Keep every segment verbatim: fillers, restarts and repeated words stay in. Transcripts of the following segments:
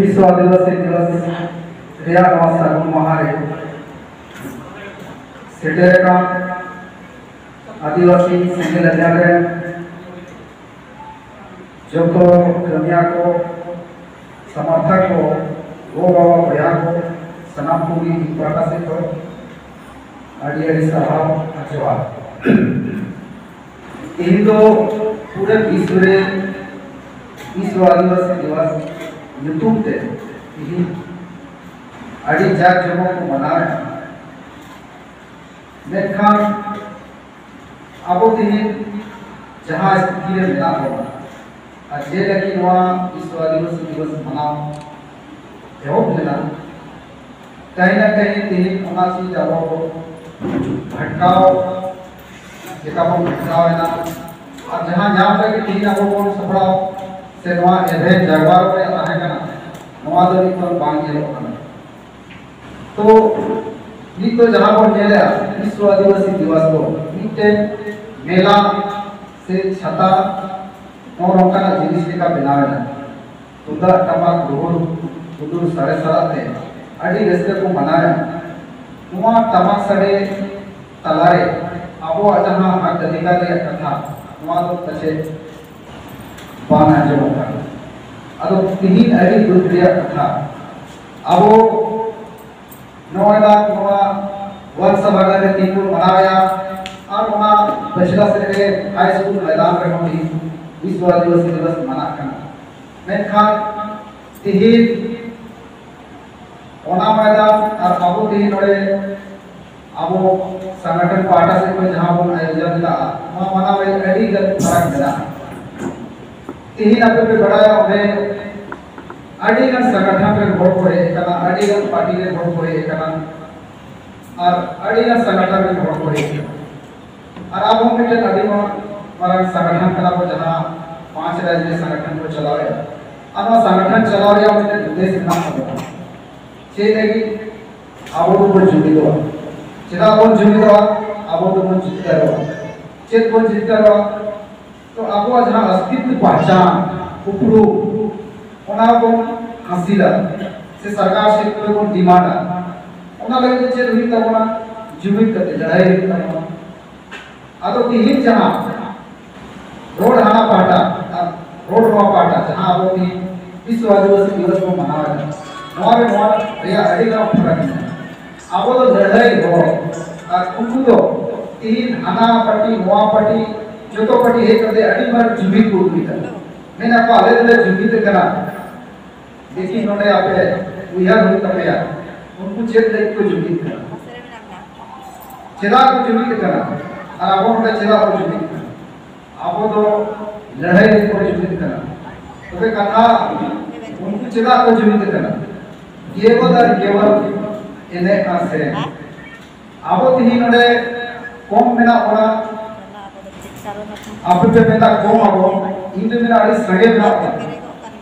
ᱵᱤᱥᱣ ᱟᱹᱫᱤᱵᱟᱹᱥᱤ ᱫᱤᱵᱚᱥ ᱨᱮᱭᱟᱜ ᱱᱚᱣᱟ ᱥᱟᱹᱜᱩᱱ ᱢᱟᱦᱟ ᱨᱮ ᱥᱮᱴᱮᱨ ᱟᱠᱟᱱ ᱟᱹᱫᱤᱵᱟᱹᱥᱤ ᱥᱮᱸᱜᱮᱞ ᱟᱡᱟᱨ ᱨᱮᱱ ᱡᱚᱛᱚ ᱠᱟᱹᱢᱤᱭᱟᱹ ᱠᱚ, ᱥᱟᱢᱟᱨᱛᱷᱚᱠ ᱠᱚ, ᱜᱚ ᱵᱟᱵᱟ ᱵᱚᱭᱦᱟ ᱠᱚ, ᱥᱟᱱᱟᱢ ᱠᱚᱜᱮ ᱤᱧ ᱯᱟᱦᱴᱟ ᱥᱮᱫ ᱠᱷᱚᱱ ᱟᱹᱰᱤ ᱟᱹᱰᱤ ᱥᱟᱨᱦᱟᱣ ᱟᱨ ᱡᱚᱦᱟᱨ᱾ ᱛᱮᱦᱮᱧ ᱫᱚ ᱯᱩᱨᱟᱹ ᱵᱤᱥᱣ ᱨᱮ ᱵᱤᱥᱣ ᱟᱹᱫᱤᱵᱟᱹᱥᱤ ᱫᱤᱵᱚᱥ ᱧᱩᱛᱩᱢ ᱛᱮ ᱛᱮᱦᱮᱧ ᱟᱹᱰᱤ ᱡᱟᱠ ᱡᱚᱢᱚᱠ ᱠᱚ ᱢᱟᱱᱟᱣᱮᱫᱼᱟ᱾ ᱢᱮᱱᱠᱷᱟᱱ ᱟᱵᱚ ᱛᱮᱦᱮᱧ ᱡᱟᱦᱟᱸ ᱥᱛᱷᱤᱛᱤ ᱨᱮ ᱢᱮᱱᱟᱜ ᱵᱚᱱᱟ, ᱟᱨ ᱡᱮ ᱞᱟᱹᱜᱤᱫ ᱱᱚᱣᱟ ᱵᱤᱥᱣ ᱟᱹᱫᱤᱵᱟᱹᱥᱤ ᱫᱤᱵᱚᱥ ᱢᱟᱱᱟᱣ ᱮᱦᱚᱵ ᱞᱮᱱᱟ, ᱠᱟᱹᱦᱤ ᱱᱟ ᱠᱟᱹᱦᱤ ᱛᱮᱦᱮᱧ ᱚᱱᱟ ᱪᱤᱡᱽ ᱟᱵᱚ ᱵᱷᱟᱴᱠᱟᱣ ᱞᱮᱠᱟ ᱵᱚᱱ ᱵᱷᱟᱴᱠᱟᱣ ᱮᱱᱟ᱾ ᱟᱨ ᱡᱟᱦᱟᱸ ᱧᱟᱢ ᱞᱟᱹᱜᱤᱫ ᱛᱮᱦᱮᱧ ᱟᱵᱚ ᱵᱚᱱ ᱥᱟᱯᱲᱟᱣ ᱥᱮ ᱱᱚᱣᱟ ᱮᱵᱷᱮᱱ ᱡᱟᱜᱽᱣᱟᱨ ᱨᱮ ᱛᱟᱦᱮᱸ ᱠᱟᱱᱟ, ᱱᱚᱣᱟ ᱫᱚ ᱱᱤᱛᱚᱜ ᱵᱟᱝ ᱧᱮᱞᱚᱜ ᱠᱟᱱᱟ᱾ ᱛᱚ ᱱᱤᱛ ᱫᱚ ᱡᱟᱦᱟᱸ ᱵᱚᱱ ᱧᱮᱞᱮᱜᱼᱟ, ᱵᱤᱥᱣ ᱟᱹᱫᱤᱵᱟᱹᱥᱤ ᱫᱤᱵᱚᱥ ᱫᱚ ᱢᱤᱫᱴᱮᱱ ᱢᱮᱞᱟ ᱥᱮ ᱪᱷᱟᱛᱟ, ᱱᱚᱜᱼᱚ ᱱᱚᱝᱠᱟᱱᱟᱜ ᱡᱤᱱᱤᱥ ᱞᱮᱠᱟ ᱵᱮᱱᱟᱣ ᱮᱱᱟ᱾ ᱛᱩᱢᱫᱟᱜ ᱴᱟᱢᱟᱠ ᱨᱩᱦᱩᱲ ᱦᱩᱫᱩᱲ ᱥᱟᱰᱮ ᱥᱟᱞᱟᱜ ᱛᱮ ᱟᱹᱰᱤ ᱨᱟᱹᱥᱠᱟᱹ ᱠᱚ ᱢᱟᱱᱟᱣᱮᱫᱼᱟ᱾ ᱱᱚᱣᱟ ᱴᱟᱢᱟᱠ ᱥᱟᱰᱮ ᱛᱟᱞᱟᱨᱮ ᱟᱵᱚᱣᱟᱜ ᱡᱟᱦᱟᱸ ᱦᱚᱠ ᱚᱫᱷᱤᱠᱟᱨ ᱨᱮᱭᱟᱜ ᱠᱟᱛᱷᱟ, ᱱᱚᱣᱟ ᱫᱚ ᱯᱟᱪᱮᱫ ᱵᱟᱝ ᱟᱸᱡᱚᱢᱚᱜ ᱠᱟᱱᱟ᱾ ᱟᱫᱚ ᱛᱤᱦᱤᱧ ᱟᱹᱰᱤ ᱫᱩᱠ ᱨᱮᱭᱟᱜ ᱠᱟᱛᱷᱟ, ᱟᱵᱚ ᱱᱚᱜᱼᱚᱭ ᱱᱟᱜ ᱱᱚᱣᱟ ᱣᱟᱱ ᱥᱟᱵᱷᱟᱜᱟᱨ ᱨᱮ ᱛᱤᱦᱤᱧ ᱵᱚᱱ ᱢᱟᱱᱟᱣᱮᱫᱼᱟ, ᱟᱨ ᱚᱱᱟ ᱯᱟᱪᱷᱞᱟ ᱥᱮᱫ ᱨᱮ ᱦᱟᱭ ᱥᱠᱩᱞ ᱢᱚᱭᱫᱟᱱ ᱨᱮᱦᱚᱸ ᱛᱤᱦᱤᱧ ᱵᱤᱥᱣ ᱟᱹᱫᱤᱵᱟᱹᱥᱤ ᱫᱤᱵᱚᱥ ᱢᱟᱱᱟᱜ ᱠᱟᱱᱟ᱾ ᱢᱮᱱᱠᱷᱟᱱ ᱛᱤᱦᱤᱧ ᱚᱱᱟ ᱢᱚᱭᱫᱟᱱ ᱟᱨ ᱟᱵᱚ ᱛᱤᱦᱤᱧ ᱱᱚᱰᱮ ᱟᱵᱚ ᱥᱚᱝᱜᱚᱴᱷᱚᱱ ᱯᱟᱦᱴᱟ ᱥᱮᱫ ᱠᱷᱚᱱ ᱡᱟᱦᱟᱸ ᱵᱚᱱ ᱟᱭᱳᱡᱚᱱ ᱞᱮᱫᱟ, ᱱᱚᱣᱟ ᱢᱟᱱᱟᱣ ᱨᱮ ᱟᱹᱰᱤ ᱜᱟᱱ ᱯᱷᱟᱨᱟᱠ ᱢᱮᱱᱟᱜᱼᱟ᱾ ᱛᱤᱦᱤᱧ ᱟᱯᱮ ᱯᱮ ᱵᱟᱲᱟᱭᱟ, ᱚᱸᱰᱮ ᱟᱹᱰᱤ ᱜᱟᱱ ᱥᱚᱝᱜᱚᱴᱷᱚᱱ ᱨᱮᱱ ᱦᱚᱲ ᱠᱚ ᱦᱮᱡ ᱟᱠᱟᱱᱟ, ᱟᱹᱰᱤ ᱜᱟᱱ ᱯᱟᱨᱴᱤ ᱨᱮᱱ ᱦᱚᱲ ᱠᱚ ᱦᱮᱡ ᱟᱠᱟᱱᱟ, ᱟᱨ ᱟᱹᱰᱤ ᱜᱟᱱ ᱥᱚᱝᱜᱚᱴᱷᱚᱱ ᱨᱮᱱ ᱦᱚᱲ ᱠᱚ ᱦᱮᱡ ᱟᱠᱟᱱᱟ᱾ ᱟᱨ ᱟᱵᱚ ᱢᱤᱫᱴᱮᱱ ᱟᱹᱰᱤ ᱢᱟᱨᱟᱝ, ᱢᱟᱨᱟᱝ ᱥᱚᱝᱜᱚᱴᱷᱚᱱ ᱠᱟᱱᱟ ᱵᱚ, ᱡᱟᱦᱟᱸ ᱯᱟᱸᱪ ᱨᱟᱡᱽ ᱨᱮ ᱥᱚᱝᱜᱚᱴᱷᱚᱱ ᱠᱚ ᱪᱟᱞᱟᱣᱮᱫᱼᱟ᱾ ᱟᱨ ᱱᱚᱣᱟ ᱥᱚᱝᱜᱚᱴᱷᱚᱱ ᱪᱟᱞᱟᱣ ᱨᱮᱭᱟᱜ ᱢᱤᱫᱴᱮᱱ ᱩᱫᱽᱫᱮᱥ ᱢᱮᱱᱟᱜ ᱛᱟᱵᱚᱱᱟ᱾ ᱪᱮᱫ ᱞᱟᱹᱜᱤᱫ ᱟᱵᱚ ᱫᱚᱵᱚᱱ ᱡᱩᱢᱤᱫᱚᱜᱼᱟ? ᱪᱮᱫᱟᱜ ᱵᱚᱱ ᱡᱩᱢᱤᱫᱚᱜᱼᱟ? ᱟᱵᱚ ᱫᱚᱵᱚᱱ ᱡᱤᱛᱠᱟᱹᱨᱚᱜᱼᱟ᱾ ᱪᱮᱫ ᱵᱚᱱ ᱡᱤᱛᱠᱟᱹᱨᱚᱜᱼᱟ? ᱛᱚ ᱟᱵᱚᱣᱟᱜ ᱡᱟᱦᱟᱸ ᱚᱥᱛᱤᱛᱵ ᱯᱟᱦᱪᱟᱱ, ᱩᱯᱨᱩᱢ, ᱚᱱᱟ ᱵᱚᱱ ᱦᱟᱹᱥᱤᱞᱟ ᱥᱮ ᱥᱚᱨᱠᱟᱨ ᱥᱮᱫ ᱠᱷᱚᱱ ᱵᱚᱱ ᱰᱤᱢᱟᱱᱰᱟ, ᱚᱱᱟ ᱞᱟᱹᱜᱤᱫ ᱛᱮ ᱪᱮᱫ ᱦᱩᱭᱩᱜ ᱛᱟᱵᱚᱱᱟ? ᱡᱩᱢᱤᱫ ᱠᱟᱛᱮ ᱞᱟᱹᱲᱦᱟᱹᱭ ᱦᱩᱭᱩᱜ ᱛᱟᱵᱚᱱᱟ᱾ ᱟᱫᱚ ᱛᱤᱦᱤᱧ ᱡᱟᱦᱟᱸ ᱨᱚᱲ ᱦᱟᱱᱟ ᱯᱟᱦᱴᱟ ᱟᱨ ᱨᱚᱲ ᱱᱚᱣᱟ ᱯᱟᱦᱴᱟ, ᱡᱟᱦᱟᱸ ᱟᱵᱚ ᱛᱤᱦᱤᱧ ᱵᱤᱥᱣ ᱟᱹᱫᱤᱵᱟᱹᱥᱤ ᱫᱤᱵᱚᱥ ᱵᱚᱱ ᱢᱟᱱᱟᱣ ᱮᱫᱟ, ᱱᱚᱣᱟ ᱨᱮ ᱱᱚᱣᱟ ᱨᱮᱭᱟᱜ ᱟᱹᱰᱤ ᱢᱟᱨᱟᱝ ᱯᱷᱟᱨᱟᱠ ᱢᱮᱱᱟᱜᱼᱟ᱾ ᱟᱵᱚ ᱫᱚ ᱞᱟᱹᱲᱦᱟᱹᱭ ᱦᱚᱲ, ᱟᱨ ᱩᱱᱠᱩ ᱫᱚ ᱛᱤᱦᱤᱧ ᱦᱟᱱᱟ ᱯᱟᱨᱴᱤ ᱱᱚᱣᱟ ᱯᱟᱨᱴᱤ ᱡᱚᱛᱚ ᱯᱟᱨᱴᱤ ᱦᱮᱡ ᱠᱟᱛᱮ ᱟᱹᱰᱤ ᱢᱟᱨᱟᱝ ᱡᱩᱢᱤᱫ ᱠᱚ ᱟᱹᱜᱩᱭᱮᱫᱟ᱾ ᱢᱮᱱᱟ ᱠᱚ, "ᱟᱞᱮ ᱫᱚᱞᱮ ᱡᱩᱢᱤᱫ ᱟᱠᱟᱱᱟ, ᱫᱮᱠᱷᱤ ᱱᱚᱰᱮ ᱟᱯᱮ ᱩᱭᱦᱟᱹᱨ ᱦᱩᱭᱩᱜ ᱛᱟᱯᱮᱭᱟ, ᱩᱱᱠᱩ ᱪᱮᱫ ᱞᱟᱹᱜᱤᱫ ᱠᱚ ᱡᱩᱢᱤᱫ ᱠᱟᱱᱟ, ᱪᱮᱫᱟᱜ ᱠᱚ ᱡᱩᱢᱤᱫ ᱠᱟᱱᱟ, ᱟᱨ ᱟᱵᱚ ᱱᱚᱰᱮ ᱪᱮᱫᱟᱜ ᱵᱚ ᱡᱩᱢᱤᱫ ᱠᱟᱱᱟ?" ᱟᱵᱚ ᱫᱚ ᱞᱟᱹᱲᱦᱟᱹᱭ ᱞᱟᱹᱜᱤᱫ ᱵᱚ ᱡᱩᱢᱤᱫ ᱠᱟᱱᱟ᱾ ᱛᱚᱵᱮ ᱠᱟᱛᱷᱟ, ᱩᱱᱠᱩ ᱪᱮᱫᱟᱜ ᱠᱚ ᱡᱩᱢᱤᱫ ᱠᱟᱱᱟ? ᱠᱮᱵᱚᱞ ᱟᱨ ᱠᱮᱵᱚᱞ ᱮᱱᱮᱡ ᱟᱨ ᱥᱮᱨᱮᱧ᱾ ᱟᱵᱚ ᱛᱮᱦᱮᱧ ᱱᱚᱰᱮ ᱠᱚᱢ ᱢᱮᱱᱟᱜ ᱵᱚᱱᱟ, ᱟᱯᱮ ᱯᱮ ᱢᱮᱱᱫᱟ ᱠᱚᱢ ᱟᱵᱚ, ᱤᱧ ᱫᱚ ᱢᱮᱱᱟ ᱟᱹᱰᱤ ᱥᱟᱸᱜᱮ ᱢᱮᱱᱟᱜ ᱵᱚᱱᱟ,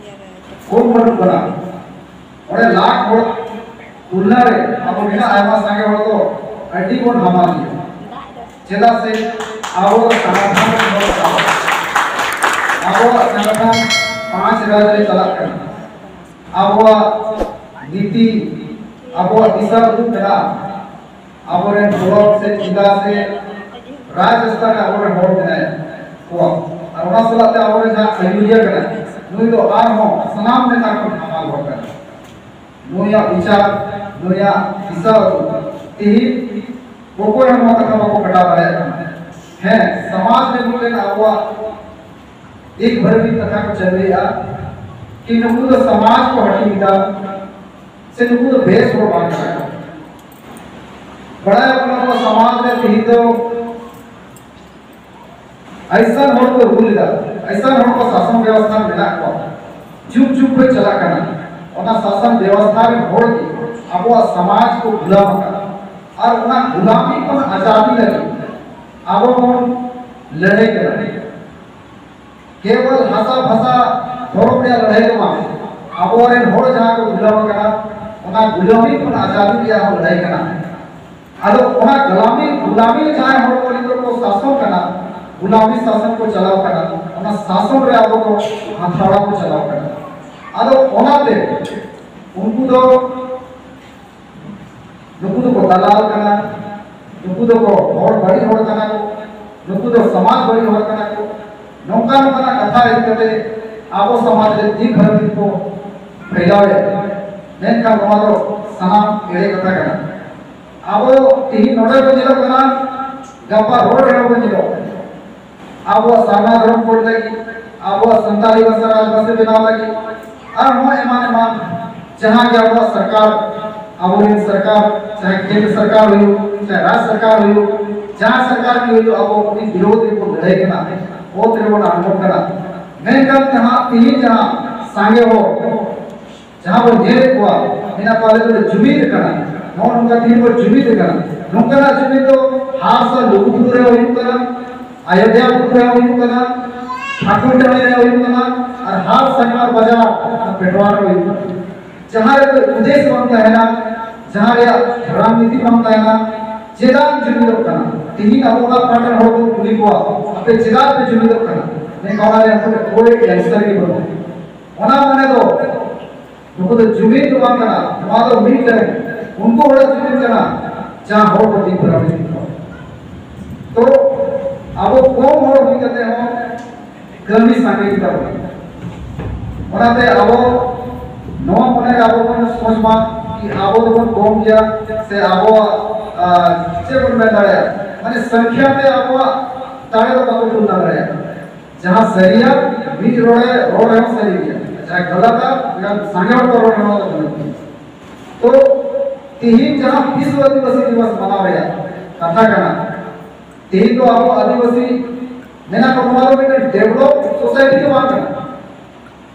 ᱠᱚᱢ ᱵᱟᱹᱱᱩᱜ ᱵᱚᱱᱟ᱾ ᱚᱸᱰᱮ ᱞᱟᱠᱷ ᱦᱚᱲ ᱛᱩᱞᱱᱟ ᱨᱮ ᱟᱵᱚ ᱢᱮᱱᱟᱜ ᱟᱭᱢᱟ ᱥᱟᱸᱜᱮ ᱦᱚᱲ ᱫᱚ ᱟᱹᱰᱤ ᱵᱚᱱ ᱦᱟᱢᱟᱞ ᱜᱮᱭᱟ᱾ ᱪᱮᱫᱟᱜ ᱥᱮ ᱟᱵᱚ ᱫᱚ ᱥᱚᱝᱜᱚᱴᱷᱚᱱ ᱨᱮᱱ ᱦᱚᱲ ᱠᱟᱱᱟ ᱵᱚᱱ᱾ ᱟᱵᱚᱣᱟᱜ ᱥᱚᱝᱜᱚᱴᱷᱚᱱ ᱯᱟᱸᱪ ᱨᱟᱡᱽ ᱨᱮ ᱪᱟᱞᱟᱜ ᱠᱟᱱᱟ᱾ ᱟᱵᱚᱣᱟᱜ ᱱᱤᱛᱤ, ᱟᱵᱚᱣᱟᱜ ᱫᱤᱥᱟ ᱩᱫᱩᱜ ᱢᱮᱱᱟᱜᱼᱟ᱾ ᱟᱵᱚᱨᱮᱱ ᱵᱞᱚᱠ ᱥᱮ ᱡᱮᱞᱟ ᱥᱮ ᱨᱟᱡᱽ ᱥᱛᱚᱨ ᱨᱮ ᱟᱵᱚᱨᱮᱱ ᱦᱚᱲ ᱢᱮᱱᱟᱭᱟ ᱠᱚᱣᱟ᱾ ᱟᱨ ᱚᱱᱟ ᱥᱟᱞᱟᱜ ᱛᱮ ᱟᱵᱚᱨᱮᱱ ᱡᱟᱦᱟᱸ ᱟᱹᱭᱩᱨᱤᱭᱟᱹ ᱠᱟᱱᱟᱭ, ᱱᱩᱭ ᱫᱚ ᱟᱨᱦᱚᱸ ᱥᱟᱱᱟᱢ ᱱᱮᱛᱟ ᱠᱷᱚᱱ ᱦᱟᱢᱟᱞ ᱦᱚᱲ ᱠᱟᱱᱟᱭ᱾ ᱱᱩᱭᱟᱜ ᱵᱤᱪᱟᱨ, ᱱᱩᱭᱟᱜ ᱫᱤᱥᱟᱹ ᱩᱫᱩᱜ ᱛᱮᱦᱮᱧ ᱚᱠᱚᱭ ᱦᱚᱸ ᱱᱚᱣᱟ ᱠᱟᱛᱷᱟ ᱵᱟᱠᱚ ᱠᱟᱴᱟᱣ ᱫᱟᱲᱮᱭᱟᱜ ᱠᱟᱱᱟ᱾ ᱦᱮᱸ, ᱥᱚᱢᱟᱡᱽ ᱨᱮ ᱢᱤᱫᱴᱮᱱ ᱟᱵᱚᱣᱟᱜ ᱮᱠ ᱵᱷᱟᱨᱛᱤ ᱠᱟᱛᱷᱟ ᱠᱚ ᱪᱟᱹᱞᱩᱭᱮᱫᱼᱟ ᱠᱤ ᱱᱩᱠᱩ ᱫᱚ ᱥᱚᱢᱟᱡᱽ ᱠᱚ ᱦᱟᱹᱴᱤᱧ ᱮᱫᱟ, ᱥᱮ ᱱᱩᱠᱩ ᱫᱚ ᱵᱮᱥ ᱦᱚᱲ ᱵᱟᱝ ᱠᱟᱱᱟ ᱠᱚ᱾ ᱵᱟᱲᱟᱭᱚᱜ ᱠᱟᱱᱟ ᱱᱚᱣᱟ ᱥᱚᱢᱟᱡᱽ ᱨᱮ ᱛᱮᱦᱮᱧ ᱫᱚ ᱟᱭᱥᱟᱱ ᱦᱚᱲ ᱠᱚ ᱨᱩᱞ ᱮᱫᱟ, ᱟᱭᱥᱟᱱ ᱦᱚᱲ ᱠᱚ ᱥᱟᱥᱚᱱ ᱵᱮᱵᱚᱥᱛᱷᱟ ᱨᱮ ᱢᱮᱱᱟᱜ ᱠᱚᱣᱟ, ᱡᱩᱜᱽ ᱡᱩᱜᱽ ᱠᱷᱚᱱ ᱪᱟᱞᱟᱜ ᱠᱟᱱᱟ᱾ ᱚᱱᱟ ᱥᱟᱥᱚᱱ ᱵᱮᱵᱚᱥᱛᱷᱟ ᱨᱮᱱ ᱦᱚᱲ ᱜᱮ ᱟᱵᱚᱣᱟᱜ ᱥᱚᱢᱟᱡᱽ ᱠᱚ ᱜᱩᱞᱟᱢ ᱟᱠᱟᱫᱟ᱾ ᱟᱨ ᱚᱱᱟ ᱜᱩᱞᱟᱢᱤ ᱠᱷᱚᱱ ᱟᱡᱟᱫᱤ ᱞᱟᱹᱜᱤᱫ ᱟᱵᱚ ᱵᱚᱱ ᱞᱟᱹᱲᱦᱟᱹᱭ ᱠᱟᱱᱟ᱾ ᱠᱮᱵᱚᱞ ᱦᱟᱥᱟ ᱵᱷᱟᱥᱟ ᱫᱷᱚᱨᱚᱢ ᱨᱮᱭᱟᱜ ᱞᱟᱹᱲᱦᱟᱹᱭ ᱫᱚ ᱵᱟᱝ, ᱟᱵᱚᱨᱮᱱ ᱦᱚᱲ ᱡᱟᱦᱟᱸ ᱠᱚ ᱜᱩᱞᱟᱢ ᱟᱠᱟᱱᱟ, ᱚᱱᱟ ᱜᱩᱞᱟᱢᱤ ᱠᱷᱚᱱ ᱟᱡᱟᱫᱤ ᱨᱮᱭᱟᱜ ᱦᱚᱸ ᱞᱟᱹᱲᱦᱟᱹᱭ ᱠᱟᱱᱟ᱾ ᱟᱫᱚ ᱚᱱᱟ ᱜᱩᱞᱟᱢᱤ, ᱜᱩᱞᱟᱢᱤ ᱨᱮ ᱡᱟᱦᱟᱸᱭ ᱦᱚᱲ ᱠᱚ ᱱᱤᱛᱚᱜ ᱠᱚ ᱥᱟᱥᱚᱱ ᱠᱟᱱᱟ, ᱜᱩᱞᱟᱢᱤ ᱥᱟᱥᱚᱱ ᱠᱚ ᱪᱟᱞᱟᱣ ᱠᱟᱱᱟ, ᱚᱱᱟ ᱥᱟᱥᱚᱱ ᱨᱮ ᱟᱵᱚ ᱫᱚ ᱦᱟᱛᱷᱟᱣᱲᱟ ᱠᱚ ᱪᱟᱞᱟᱣ ᱠᱟᱱᱟ᱾ ᱟᱫᱚ ᱚᱱᱟᱛᱮ ᱩᱱᱠᱩ ᱫᱚ, ᱱᱩᱠᱩ ᱫᱚᱠᱚ ᱫᱟᱞᱟᱞ ᱠᱟᱱᱟ, ᱱᱩᱠᱩ ᱫᱚᱠᱚ ᱦᱚᱲ ᱵᱟᱹᱲᱤᱡ ᱦᱚᱲ ᱠᱟᱱᱟ ᱠᱚ, ᱱᱩᱠᱩ ᱫᱚ ᱥᱚᱢᱟᱡᱽ ᱵᱟᱹᱲᱤᱡ ᱦᱚᱲ ᱠᱟᱱᱟ ᱠᱚ, ᱱᱚᱝᱠᱟ ᱱᱚᱝᱠᱟᱱᱟᱜ ᱠᱟᱛᱷᱟ ᱤᱫᱤ ᱠᱟᱛᱮ ᱟᱵᱚ ᱥᱚᱢᱟᱡᱽ ᱨᱮ ᱫᱤᱠ ᱵᱷᱨᱟᱱᱛᱤ ᱠᱚ ᱯᱷᱮᱞᱟᱣᱮᱫ᱾ ᱢᱮᱱᱠᱷᱟᱱ ᱱᱚᱣᱟ ᱫᱚ ᱥᱟᱱᱟᱢ ᱮᱲᱮ ᱠᱟᱛᱷᱟ ᱠᱟᱱᱟ᱾ ᱟᱵᱚ ᱛᱮᱦᱮᱧ ᱱᱚᱰᱮ ᱵᱚᱱ ᱧᱮᱞᱚᱜ ᱠᱟᱱᱟ, ᱜᱟᱯᱟ ᱨᱳᱰ ᱨᱮᱦᱚᱸ ᱵᱚᱱ ᱧᱮᱞᱚᱜ ᱠᱟᱱᱟ᱾ ᱟᱵᱚᱣᱟᱜ ᱥᱟᱨᱱᱟ ᱫᱷᱚᱨᱚᱢ ᱠᱳᱰ ᱞᱟᱹᱜᱤᱫ, ᱟᱵᱚᱣᱟᱜ ᱥᱟᱱᱛᱟᱲᱤ ᱵᱷᱟᱥᱟ ᱨᱟᱡᱽᱵᱷᱟᱥᱟ ᱵᱮᱱᱟᱣ ᱞᱟᱹᱜᱤᱫ, ᱟᱨᱦᱚᱸ ᱮᱢᱟᱱ ᱮᱢᱟᱱ ᱡᱟᱦᱟᱸ ᱜᱮ ᱟᱵᱚᱣᱟᱜ ᱥᱚᱨᱠᱟᱨ, ᱟᱵᱚᱨᱮᱱ ᱥᱚᱨᱠᱟᱨ, ᱪᱟᱦᱮ ᱠᱮᱱᱫᱨᱚ ᱥᱚᱨᱠᱟᱨ ᱦᱩᱭᱩᱜ, ᱪᱟᱦᱮ ᱨᱟᱡᱽ ᱥᱚᱨᱠᱟᱨ ᱦᱩᱭᱩᱜ, ᱡᱟᱦᱟᱸ ᱥᱚᱨᱠᱟᱨ ᱜᱮ ᱦᱩᱭᱩᱜ, ᱟᱵᱚ ᱩᱱᱤ ᱵᱤᱨᱳᱫᱷ ᱨᱮᱵᱚᱱ ᱞᱟᱹᱲᱦᱟᱹᱭ ᱠᱟᱱᱟ, ᱯᱚᱫ ᱨᱮᱵᱚᱱ ᱟᱬᱜᱚᱱ ᱠᱟᱱᱟ᱾ ᱢᱮᱱᱠᱷᱟᱱ ᱡᱟᱦᱟᱸ ᱛᱮᱦᱮᱧ ᱡᱟᱦᱟᱸ ᱥᱟᱸᱜᱮ ᱦᱚᱲ ᱡᱟᱦᱟᱸ ᱵᱚᱱ ᱧᱮᱞᱮᱫ ᱠᱚᱣᱟ, ᱢᱮᱱᱟᱜ ᱠᱚᱣᱟ, ᱟᱞᱮ ᱫᱚᱞᱮ ᱡᱩᱢᱤᱫ ᱟᱠᱟᱱᱟ, ᱱᱚᱜᱼᱚ ᱱᱚᱝᱠᱟ ᱛᱮᱦᱮᱧ ᱵᱚᱱ ᱡᱩᱢᱤᱫ ᱟᱠᱟᱱᱟ᱾ ᱱᱚᱝᱠᱟᱱᱟᱜ ᱡᱩᱢᱤᱫ ᱫᱚ ᱦᱟᱨ ᱥᱟᱞ ᱞᱩᱜᱩᱵᱩᱨᱩ ᱨᱮ ᱦᱩᱭᱩᱜ ᱠᱟᱱᱟ, ᱟᱭᱳᱫᱷᱭᱟ ᱵᱩᱨᱩ ᱨᱮ ᱦᱩᱭᱩᱜ ᱠᱟᱱᱟ, ᱴᱷᱟᱹᱠᱩᱨ ᱴᱟᱺᱰᱤ ᱨᱮ ᱦᱩᱭᱩᱜ ᱠᱟᱱᱟ, ᱟᱨ ᱦᱟᱨ ᱥᱟᱱᱢᱟᱨ ᱵᱟᱡᱟᱨ ᱟᱨ ᱯᱮᱴᱣᱟ ᱨᱮ ᱦᱩᱭᱩᱜ ᱠᱟᱱᱟ᱾ ᱡᱟᱦᱟᱸ ᱨᱮ ᱩᱫᱮᱥ ᱵᱟᱝ ᱛᱟᱦᱮᱱᱟ, ᱡᱟᱦᱟᱸ ᱨᱮᱭᱟᱜ ᱨᱟᱡᱽᱱᱤᱛᱤ ᱵᱟᱝ ᱛᱟᱦᱮᱱᱟ, ᱪᱮᱫᱟᱜ ᱡᱩᱢᱤᱫᱚᱜ ᱠᱟᱱᱟ? ᱛᱮᱦᱮᱧ ᱟᱵᱚ ᱚᱱᱟ ᱯᱟᱦᱴᱟ ᱨᱮᱱ ᱦᱚᱲ ᱵᱚᱱ ᱠᱩᱞᱤ ᱠᱚᱣᱟ, "ᱟᱯᱮ ᱪᱮᱫᱟᱜ ᱯᱮ ᱡᱩᱢᱤᱫᱚᱜ ᱠᱟᱱᱟ?" ᱢᱮᱱᱠᱷᱟᱱ ᱚᱱᱟ ᱨᱮᱭᱟᱜ ᱠᱳᱱᱳ ᱮᱱᱥᱟᱨ ᱜᱮ ᱵᱟᱹᱱᱩᱜᱼᱟ᱾ ᱚᱱᱟ ᱢᱟᱱᱮ ᱫᱚ ᱱᱩᱠᱩ ᱫᱚ ᱡᱩᱢᱤᱫ ᱫᱚ ᱵᱟᱝ ᱠᱟᱱᱟ, ᱱᱚᱣᱟ ᱫᱚ ᱢᱤᱫᱴᱟᱝ ᱩᱱᱠᱩ ᱦᱚᱲᱟᱜ ᱡᱩᱢᱤᱫ ᱠᱟᱱᱟ, ᱡᱟᱦᱟᱸ ᱦᱚᱲ ᱠᱚ ᱫᱤᱱ ᱯᱮᱲᱟ ᱢᱤᱫ ᱠᱚ᱾ ᱛᱚ ᱟᱵᱚ ᱠᱚᱢ ᱦᱚᱲ ᱦᱩᱭ ᱠᱟᱛᱮ ᱦᱚᱸ ᱠᱟᱹᱢᱤ ᱥᱟᱸᱜᱮ ᱜᱮᱛᱟ ᱵᱚᱱᱟ᱾ ᱚᱱᱟᱛᱮ ᱟᱵᱚ ᱱᱚᱣᱟ ᱢᱚᱱᱮ ᱨᱮ ᱟᱵᱚ ᱵᱚᱱ ᱥᱚᱪ ᱢᱟ ᱠᱤ ᱟᱵᱚ ᱫᱚᱵᱚᱱ ᱠᱚᱢ ᱜᱮᱭᱟ ᱥᱮ ᱟᱵᱚᱣᱟᱜ, ᱟᱨ, ᱪᱮᱫ ᱵᱚᱱ ᱢᱮᱱ ᱫᱟᱲᱮᱭᱟᱜᱼᱟ, ᱢᱟᱱᱮ ᱥᱚᱝᱠᱷᱟ ᱛᱮ ᱟᱵᱚᱣᱟᱜ ᱫᱟᱲᱮ ᱫᱚ ᱵᱟᱵᱚ ᱛᱩᱞᱟᱹ ᱫᱟᱲᱮᱭᱟᱜᱼᱟ᱾ ᱡᱟᱦᱟᱸ ᱥᱟᱹᱨᱤᱭᱟ, ᱢᱤᱫ ᱨᱚᱲᱮ ᱨᱚᱲ ᱨᱮᱦᱚᱸ ᱥᱟᱹᱨᱤ ᱜᱮᱭᱟ, ᱡᱟᱦᱟᱸ ᱜᱟᱞᱟᱛᱟ, ᱢᱮᱱᱠᱷᱟᱱ ᱥᱟᱸᱜᱮ ᱦᱚᱲ ᱠᱚ ᱨᱚᱲ ᱨᱮᱦᱚᱸ ᱜᱟᱞᱟᱛ ᱜᱮᱭᱟ᱾ ᱛᱚ ᱛᱤᱦᱤᱧ ᱡᱟᱦᱟᱸ ᱵᱤᱥᱣ ᱟᱹᱫᱤᱵᱟᱹᱥᱤ ᱫᱤᱵᱚᱥ ᱢᱟᱱᱟᱣ ᱨᱮᱭᱟᱜ ᱠᱟᱛᱷᱟ ᱠᱟᱱᱟ, ᱛᱤᱦᱤᱧ ᱫᱚ ᱟᱵᱚ ᱟᱹᱫᱤᱵᱟᱹᱥᱤ ᱢᱮᱱᱟᱜ ᱠᱚ, ᱱᱚᱣᱟ ᱫᱚ ᱢᱤᱫᱴᱮᱱ ᱰᱮᱵᱷᱞᱚᱯ ᱥᱳᱥᱟᱭᱴᱤ ᱫᱚ ᱵᱟᱝ ᱠᱟᱱᱟ᱾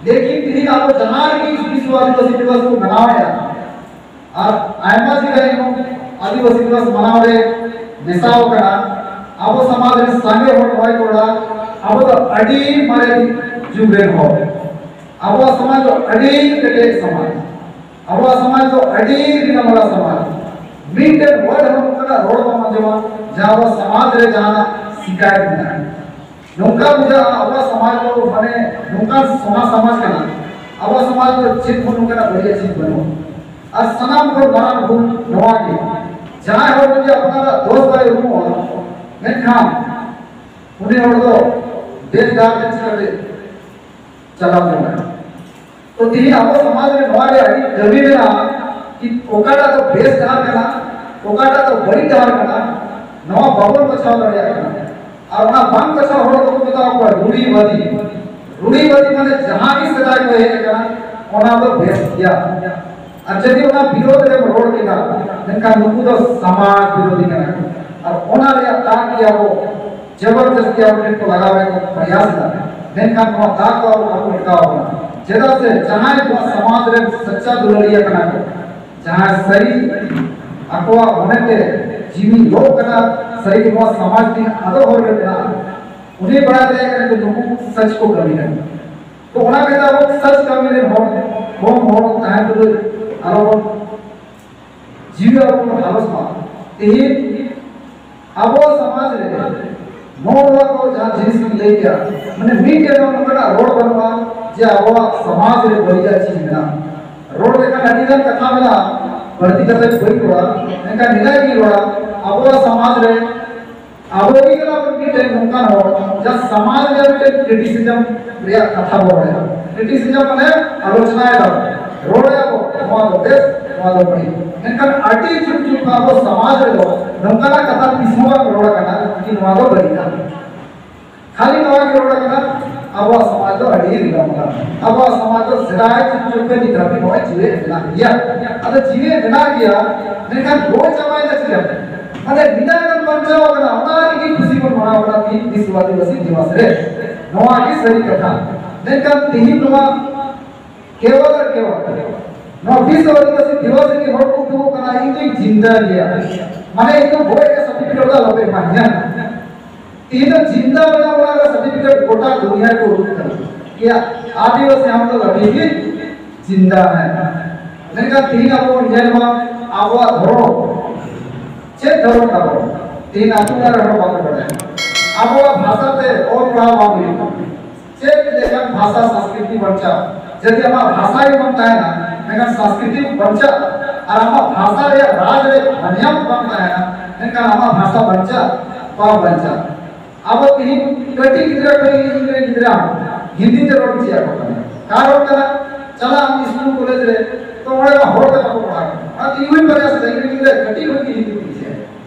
ᱞᱮᱠᱤᱱ ᱛᱤᱦᱤᱧ ᱟᱵᱚ ᱡᱟᱦᱟᱸ ᱨᱮᱜᱮ ᱵᱤᱥᱣ ᱟᱹᱫᱤᱵᱟᱹᱥᱤ ᱫᱤᱵᱚᱥ ᱵᱚᱱ ᱢᱟᱱᱟᱣᱮᱫᱼᱟ, ᱟᱨ ᱟᱭᱢᱟ ᱡᱟᱭᱜᱟ ᱨᱮᱦᱚᱸ ᱟᱹᱫᱤᱵᱟᱹᱥᱤ ᱫᱤᱵᱚᱥ ᱢᱟᱱᱟᱣ ᱨᱮ ᱢᱮᱥᱟ ᱟᱠᱟᱱᱟ ᱟᱵᱚ ᱥᱚᱢᱟᱡᱽ ᱨᱮᱱ ᱥᱟᱸᱜᱮ ᱦᱚᱲ ᱱᱚᱣᱟ ᱠᱚ ᱨᱚᱲᱟ, ᱟᱵᱚ ᱫᱚ ᱟᱹᱰᱤ ᱢᱟᱨᱮ ᱡᱩᱜᱽ ᱨᱮᱱ ᱦᱚᱲ, ᱟᱵᱚᱣᱟᱜ ᱥᱚᱢᱟᱡᱽ ᱫᱚ ᱟᱹᱰᱤ ᱠᱮᱴᱮᱡ ᱥᱚᱢᱟᱡᱽ, ᱟᱵᱚᱣᱟᱜ ᱥᱚᱢᱟᱡᱽ ᱫᱚ ᱟᱹᱰᱤ ᱨᱤᱞᱟᱹᱢᱟᱞᱟ ᱥᱚᱢᱟᱡᱽ᱾ ᱢᱤᱫᱴᱮᱱ ᱦᱚᱲ ᱦᱚᱸ ᱱᱚᱝᱠᱟᱱᱟᱜ ᱨᱚᱲ ᱵᱟᱢ ᱟᱸᱡᱚᱢᱟ ᱡᱟᱦᱟᱸ ᱟᱵᱚ ᱥᱚᱢᱟᱡᱽ ᱨᱮ ᱡᱟᱦᱟᱱᱟᱜ ᱥᱤᱠᱟᱭᱮᱛ ᱢᱮᱱᱟᱜᱼᱟ᱾ ᱱᱚᱝᱠᱟ ᱵᱩᱡᱷᱟᱹᱜᱼᱟ ᱟᱵᱚᱣᱟᱜ ᱥᱚᱢᱟᱡᱽ ᱫᱚ ᱢᱟᱱᱮ ᱱᱚᱝᱠᱟᱱ ᱥᱚᱢᱟᱡᱽ, ᱥᱚᱢᱟᱡᱽ ᱠᱟᱱᱟ, ᱟᱵᱚ ᱥᱚᱢᱟᱡᱽ ᱫᱚ ᱪᱮᱫ ᱦᱚᱸ ᱱᱚᱝᱠᱟᱱᱟᱜ ᱵᱟᱹᱲᱤᱡ ᱪᱮᱫ ᱵᱟᱹᱱᱩᱜᱼᱟ᱾ ᱟᱨ ᱥᱟᱱᱟᱢ ᱠᱷᱚᱱ ᱢᱟᱨᱟᱝ ᱵᱷᱩᱞ ᱱᱚᱣᱟ ᱜᱮ, ᱡᱟᱦᱟᱸᱭ ᱦᱚᱲ ᱡᱩᱫᱤ ᱟᱯᱱᱟᱨᱟᱜ ᱫᱳᱥ ᱵᱟᱭ ᱩᱨᱩᱢᱚᱜᱼᱟ, ᱢᱮᱱᱠᱷᱟᱱ ᱩᱱᱤ ᱦᱚᱲ ᱫᱚ ᱵᱮᱥ ᱰᱟᱦᱟᱨ ᱛᱮ ᱪᱤᱠᱟᱹᱛᱮ ᱪᱟᱞᱟᱣ ᱡᱚᱝᱟ? ᱛᱚ ᱛᱮᱦᱮᱧ ᱟᱵᱚ ᱥᱚᱢᱟᱡᱽ ᱨᱮ ᱱᱚᱣᱟ ᱨᱮ ᱟᱹᱰᱤ ᱠᱟᱹᱢᱤ ᱢᱮᱱᱟᱜᱼᱟ ᱠᱤ ᱚᱠᱟᱴᱟᱜ ᱫᱚ ᱵᱮᱥ ᱰᱟᱦᱟᱨ ᱠᱟᱱᱟ, ᱚᱠᱟᱴᱟᱜ ᱫᱚ ᱵᱟᱹᱲᱤᱡ ᱰᱟᱦᱟᱨ ᱠᱟᱱᱟ, ᱱᱚᱣᱟ ᱵᱟᱵᱚᱱ ᱵᱟᱪᱷᱟᱣ ᱫᱟᱲᱮᱭᱟᱜ ᱠᱟᱱᱟ᱾ ᱟᱨ ᱚᱱᱟ ᱵᱟᱝ ᱵᱟᱪᱷᱟᱣ ᱦᱚᱲ ᱫᱚᱠᱚ ᱢᱮᱛᱟ ᱠᱚᱣᱟ ᱨᱩᱲᱤᱵᱟᱫᱤ᱾ ᱨᱩᱲᱤᱵᱟᱫᱤ ᱢᱟᱱᱮ ᱡᱟᱦᱟᱸ ᱜᱮ ᱥᱮᱫᱟᱭ ᱠᱚ ᱦᱮᱡ ᱟᱠᱟᱱᱟ, ᱚᱱᱟ ᱫᱚ ᱵᱮᱥ ᱜᱮᱭᱟ᱾ ᱟᱨ ᱡᱩᱫᱤ ᱚᱱᱟ ᱵᱤᱨᱳᱫᱷ ᱨᱮᱢ ᱨᱚᱲ ᱠᱮᱫᱟ, ᱢᱮᱱᱠᱷᱟᱱ ᱱᱩᱠᱩ ᱫᱚ ᱥᱚᱢᱟᱡᱽ ᱵᱤᱨᱳᱫᱷᱤ ᱠᱟᱱᱟ ᱠᱚ᱾ ᱟᱨ ᱚᱱᱟ ᱨᱮᱭᱟᱜ ᱫᱟᱜ ᱜᱮ ᱟᱵᱚ ᱡᱚᱵᱚᱨᱫᱚᱥᱛᱤ ᱟᱵᱚ ᱴᱷᱮᱱ ᱠᱚ ᱞᱟᱜᱟᱣ ᱨᱮᱭᱟᱜ ᱠᱚ ᱯᱨᱚᱭᱟᱥ ᱮᱫᱟ, ᱢᱮᱱᱠᱷᱟᱱ ᱱᱚᱣᱟ ᱫᱟᱜ ᱫᱚ ᱟᱵᱚ ᱵᱟᱠᱚ ᱟᱴᱠᱟᱣ ᱟᱵᱚᱱᱟ᱾ ᱪᱮᱫᱟᱜ ᱥᱮ ᱡᱟᱦᱟᱸᱭ ᱱᱚᱣᱟ ᱥᱚᱢᱟᱡᱽ ᱨᱮᱱ ᱥᱟᱪᱪᱟ ᱫᱩᱞᱟᱹᱲᱤᱭᱟᱹ ᱠᱟᱱᱟ ᱠᱚ, ᱡᱟᱦᱟᱸᱭ ᱥᱟᱹᱨᱤ ᱟᱠᱚᱣᱟᱜ ᱢᱚᱱᱮᱛᱮ ᱡᱤᱣᱤ ᱞᱚᱜ ᱠᱟᱱᱟ, ᱥᱟᱹᱨᱤ ᱜᱮ ᱱᱚᱣᱟ ᱥᱚᱢᱟᱡᱽ ᱨᱮᱱ ᱟᱫᱚ ᱦᱚᱨ ᱨᱮ ᱢᱮᱱᱟᱜᱼᱟ, ᱩᱱᱤ ᱵᱟᱲᱟᱭ ᱫᱟᱲᱮᱭᱟᱜ ᱠᱟᱱᱟ ᱡᱮ ᱱᱩᱠᱩ ᱥᱟᱪ ᱠᱚ ᱠᱟᱹᱢᱤ ᱠᱟᱱᱟ᱾ ᱛᱚ ᱚᱱᱟ ᱠᱟᱛᱮ ᱟᱵᱚ ᱥᱟᱪ ᱠᱟᱹᱢᱤ ᱨᱮᱱ ᱦᱚᱲ, ᱠᱚᱢ ᱦᱚᱲ ᱛᱟᱦᱮᱸ ᱛᱩᱞᱩᱡ ᱟᱞᱚ ᱵᱚᱱ ᱡᱤᱣᱤ ᱟᱵᱚ ᱵᱚᱱ ᱦᱟᱞᱚᱥ ᱢᱟ᱾ ᱛᱮᱦᱮᱧ ᱟᱵᱚ ᱥᱚᱢᱟᱡᱽ ᱨᱮ ᱱᱚᱜᱼᱚ ᱱᱚᱣᱟ ᱠᱚ ᱡᱟᱦᱟᱸ ᱡᱤᱱᱤᱥ ᱤᱧ ᱞᱟᱹᱭ ᱠᱮᱜᱼᱟ, ᱢᱟᱱᱮ ᱢᱤᱫᱴᱮᱱ ᱦᱚᱸ ᱱᱚᱝᱠᱟᱱᱟᱜ ᱨᱚᱲ ᱵᱟᱹᱱᱩᱜᱼᱟ ᱡᱮ ᱟᱵᱚᱣᱟᱜ ᱥᱚᱢᱟᱡᱽ ᱨᱮ ᱵᱟᱹᱲᱤᱡᱟᱜ ᱪᱮᱫ ᱢᱮᱱᱟᱜᱼᱟ᱾ ᱨᱚᱲ ᱞᱮᱠᱷᱟᱱ ᱟᱹᱰᱤ ᱜᱟᱱ ᱠᱟᱛᱷᱟ ᱢᱮᱱᱟᱜᱼᱟ, ᱵᱟᱹᱲᱛᱤ ᱠᱟᱛᱮ ᱵᱟᱹᱧ ᱨᱚᱲᱟ, ᱢᱮᱱᱠᱷᱟᱱ ᱱᱤᱱᱟᱹᱜ ᱜᱤᱧ ᱨᱚᱲᱟ, ᱟᱵᱚᱣᱟᱜ ᱥᱚᱢᱟᱡᱽ ᱨᱮ ᱟᱵᱚ ᱜᱮ ᱠᱟᱱᱟ ᱵᱚᱱ ᱢᱤᱫᱴᱮᱱ ᱱᱚᱝᱠᱟᱱ ᱦᱚᱲ, ᱡᱟᱦᱟᱸ ᱥᱚᱢᱟᱡᱽ ᱨᱮ ᱢᱤᱫᱴᱮᱱ criticism ᱨᱮᱭᱟᱜ ᱠᱟᱛᱷᱟ ᱵᱚᱱ ᱨᱚᱲᱟ᱾ Criticism ᱢᱟᱱᱮ ᱟᱞᱳᱪᱚᱱᱟᱭ ᱫᱟᱵᱚᱱ, ᱨᱚᱲ ᱮᱫᱟ ᱵᱚᱱ, ᱱᱚᱣᱟ ᱫᱚ ᱵᱮᱥ, ᱱᱚᱣᱟ ᱫᱚ ᱵᱟᱹᱲᱤᱡ᱾ ᱢᱮᱱᱠᱷᱟᱱ ᱟᱹᱰᱤ ᱡᱩᱜᱽ ᱡᱩᱜᱽ ᱠᱷᱚᱱ ᱟᱵᱚ ᱥᱚᱢᱟᱡᱽ ᱨᱮᱫᱚ ᱱᱚᱝᱠᱟᱱᱟᱜ ᱠᱟᱛᱷᱟ ᱛᱤᱥ ᱦᱚᱸ ᱵᱟᱝ ᱨᱚᱲ ᱟᱠᱟᱱᱟ ᱡᱮ ᱱᱚᱣᱟ ᱫᱚ ᱵᱟᱹᱲᱤᱡᱼᱟ᱾ ᱠᱷᱟᱹᱞᱤ ᱱᱚᱣᱟ ᱜᱮ ᱨᱚᱲ ᱟᱠᱟᱱᱟ, ᱟᱵᱚᱣᱟᱜ ᱥᱚᱢᱟᱡᱽ ᱫᱚ ᱟᱹᱰᱤ ᱨᱤᱞᱟᱹᱢᱟᱞᱟ᱾ ᱟᱵᱚᱣᱟᱜ ᱥᱚᱢᱟᱡᱽ ᱫᱚ ᱥᱮᱫᱟᱭ ᱡᱩᱜᱽ ᱡᱩᱜᱽ ᱠᱷᱚᱱ ᱱᱤᱛ ᱦᱟᱹᱵᱤᱡ ᱱᱚᱜᱼᱚᱭ ᱡᱤᱣᱮᱫ ᱢᱮᱱᱟᱜ ᱜᱮᱭᱟ᱾ ᱟᱫᱚ ᱡᱤᱣᱮᱫ ᱢᱮᱱᱟᱜ ᱜᱮᱭᱟ, ᱢᱮᱱᱠᱷᱟᱱ ᱜᱚᱡ ᱪᱟᱵᱟᱭᱮᱱᱟ ᱪᱤᱠᱟᱹᱛᱮ? ᱢᱟᱱᱮ ᱵᱤᱱᱟ ᱜᱟᱱ ᱵᱟᱧᱪᱟᱣ ᱟᱠᱟᱱᱟ, ᱚᱱᱟ ᱨᱮᱜᱮ ᱠᱷᱩᱥᱤ ᱵᱚᱱ ᱢᱟᱱᱟᱣ ᱠᱟᱱᱟ ᱛᱤᱦᱤᱧ ᱵᱤᱥᱥᱚ ᱟᱹᱫᱤᱵᱟᱹᱥᱤ ᱫᱤᱵᱚᱥ ᱨᱮ᱾ ᱱᱚᱣᱟ ᱜᱮ ᱥᱟᱹᱨᱤ ᱠᱟᱛᱷᱟ᱾ ᱢᱮᱱᱠᱷᱟᱱ ᱛᱤᱦᱤᱧ ᱱᱚᱣᱟ ᱠᱮᱣᱚᱞ ᱟᱨ ᱠᱮᱣᱚᱞ ᱱᱚᱣᱟ ᱵᱤᱥᱥᱚ ᱟᱹᱫᱤᱵᱟᱹᱥᱤ ᱫᱤᱵᱚᱥ ᱨᱮᱜᱮ ᱦᱚᱲ ᱠᱚ ᱩᱫᱩᱜᱚᱜ ᱠᱟᱱᱟ, "ᱤᱧ ᱫᱚᱧ ᱡᱤᱱᱫᱟ ᱜᱮᱭᱟ, ᱢᱟᱱᱮ ᱤᱧ ᱫᱚ ᱜᱚᱡ ᱨᱮᱭᱟᱜ certificate ᱫᱚ ᱟᱞᱚᱯᱮ ᱮᱢᱟᱧᱟ, ᱤᱧ ᱫᱚ ᱡᱤᱱᱫᱟ ᱢᱮᱱᱟᱜ ᱚᱱᱟ ᱨᱮᱭᱟᱜ certificate ᱜᱚᱴᱟ ᱫᱩᱱᱤᱭᱟᱹ ᱠᱚ ᱩᱫᱩᱜ ᱠᱟᱱᱟ, ᱠᱤ ᱟᱹᱫᱤᱵᱟᱹᱥᱤ ᱦᱟᱢ ᱞᱳᱜ ᱟᱵᱷᱤ ᱵᱷᱤ ᱡᱤᱱᱫᱟ ᱦᱮᱸ।" ᱢᱮᱱᱠᱷᱟᱱ ᱛᱤᱦᱤᱧ ᱟᱵᱚ ᱵᱚᱱ ᱧᱮᱞ ᱢᱟ, ᱟᱵᱚᱣᱟᱜ ᱫᱷᱚᱨᱚᱢ ᱪᱮᱫ ᱫᱷᱚᱨᱚᱢ ᱛᱟᱵᱚᱱ? ᱛᱤᱦᱤᱧ ᱟᱹᱛᱩ ᱚᱲᱟᱜ ᱨᱮ ᱦᱚᱲ ᱵᱟᱠᱚ ᱵᱟᱲᱟᱭᱟ᱾ ᱟᱵᱚᱣᱟᱜ ᱵᱷᱟᱥᱟ ᱛᱮ ᱚᱞ ᱯᱟᱲᱦᱟᱣ ᱵᱟᱝ ᱦᱩᱭᱩᱜ ᱠᱟᱱᱟ᱾ ᱪᱮᱫ ᱞᱮᱠᱟᱱ ᱵᱷᱟᱥᱟ ᱥᱚᱝᱥᱠᱨᱤᱛᱤ ᱵᱟᱧᱪᱟᱣ, ᱡᱩᱫᱤ ᱟᱢᱟᱜ ᱵᱷᱟᱥᱟ ᱜᱮ ᱵᱟᱝ ᱛᱟᱦᱮᱱᱟ, ᱢᱮᱱᱠᱷᱟᱱ ᱥᱚᱝᱥᱠᱨᱤᱛᱤ ᱵᱟᱧᱪᱟᱜ, ᱟᱨ ᱟᱢᱟᱜ ᱵᱷᱟᱥᱟ ᱨᱮᱭᱟᱜ ᱨᱟᱡᱽ ᱨᱮ ᱵᱟᱧᱭᱟᱢ ᱵᱟᱝ ᱛᱟᱦᱮᱱᱟ, ᱢᱮᱱᱠᱷᱟᱱ ᱟᱢᱟᱜ ᱵᱷᱟᱥᱟ ᱵᱟᱧᱪᱟᱜ ᱵᱟᱝ ᱵᱟᱧᱪᱟᱜ᱾ ᱟᱵᱚ ᱛᱤᱦᱤᱧ ᱠᱟᱹᱴᱤᱡ ᱜᱤᱫᱽᱨᱟᱹ ᱠᱷᱚᱱ ᱜᱮ ᱤᱧ ᱨᱮᱱ ᱜᱤᱫᱽᱨᱟᱹ ᱦᱤᱱᱫᱤ ᱛᱮ ᱨᱚᱲ ᱪᱮᱫ ᱟᱠᱚ ᱠᱟᱱᱟ᱾ ᱠᱟᱨᱚᱱ ᱠᱟᱱᱟ, ᱪᱟᱞᱟᱜ ᱟᱢ ᱥᱠᱩᱞ ᱠᱚᱞᱮᱡᱽ ᱨᱮ, ᱛᱚ ᱚᱸᱰᱮ ᱢᱟ ᱦᱚᱲ ᱛᱮ ᱵᱟᱠᱚ ᱯᱟᱲᱦᱟᱜ ᱠᱟᱱᱟ᱾ ᱚᱱᱟᱛᱮ ᱤᱧ ᱦᱚᱸᱧ ᱵᱟᱲᱟᱭᱟ ᱥᱮ, ᱤᱧ ᱨᱮᱱ ᱜᱤᱫᱽᱨᱟᱹ ᱠᱟᱹᱴᱤᱡ ᱠᱷᱚᱱ ᱜᱮ ᱦᱤᱱᱫᱤ ᱛᱤᱧ ᱪᱮᱫ᱾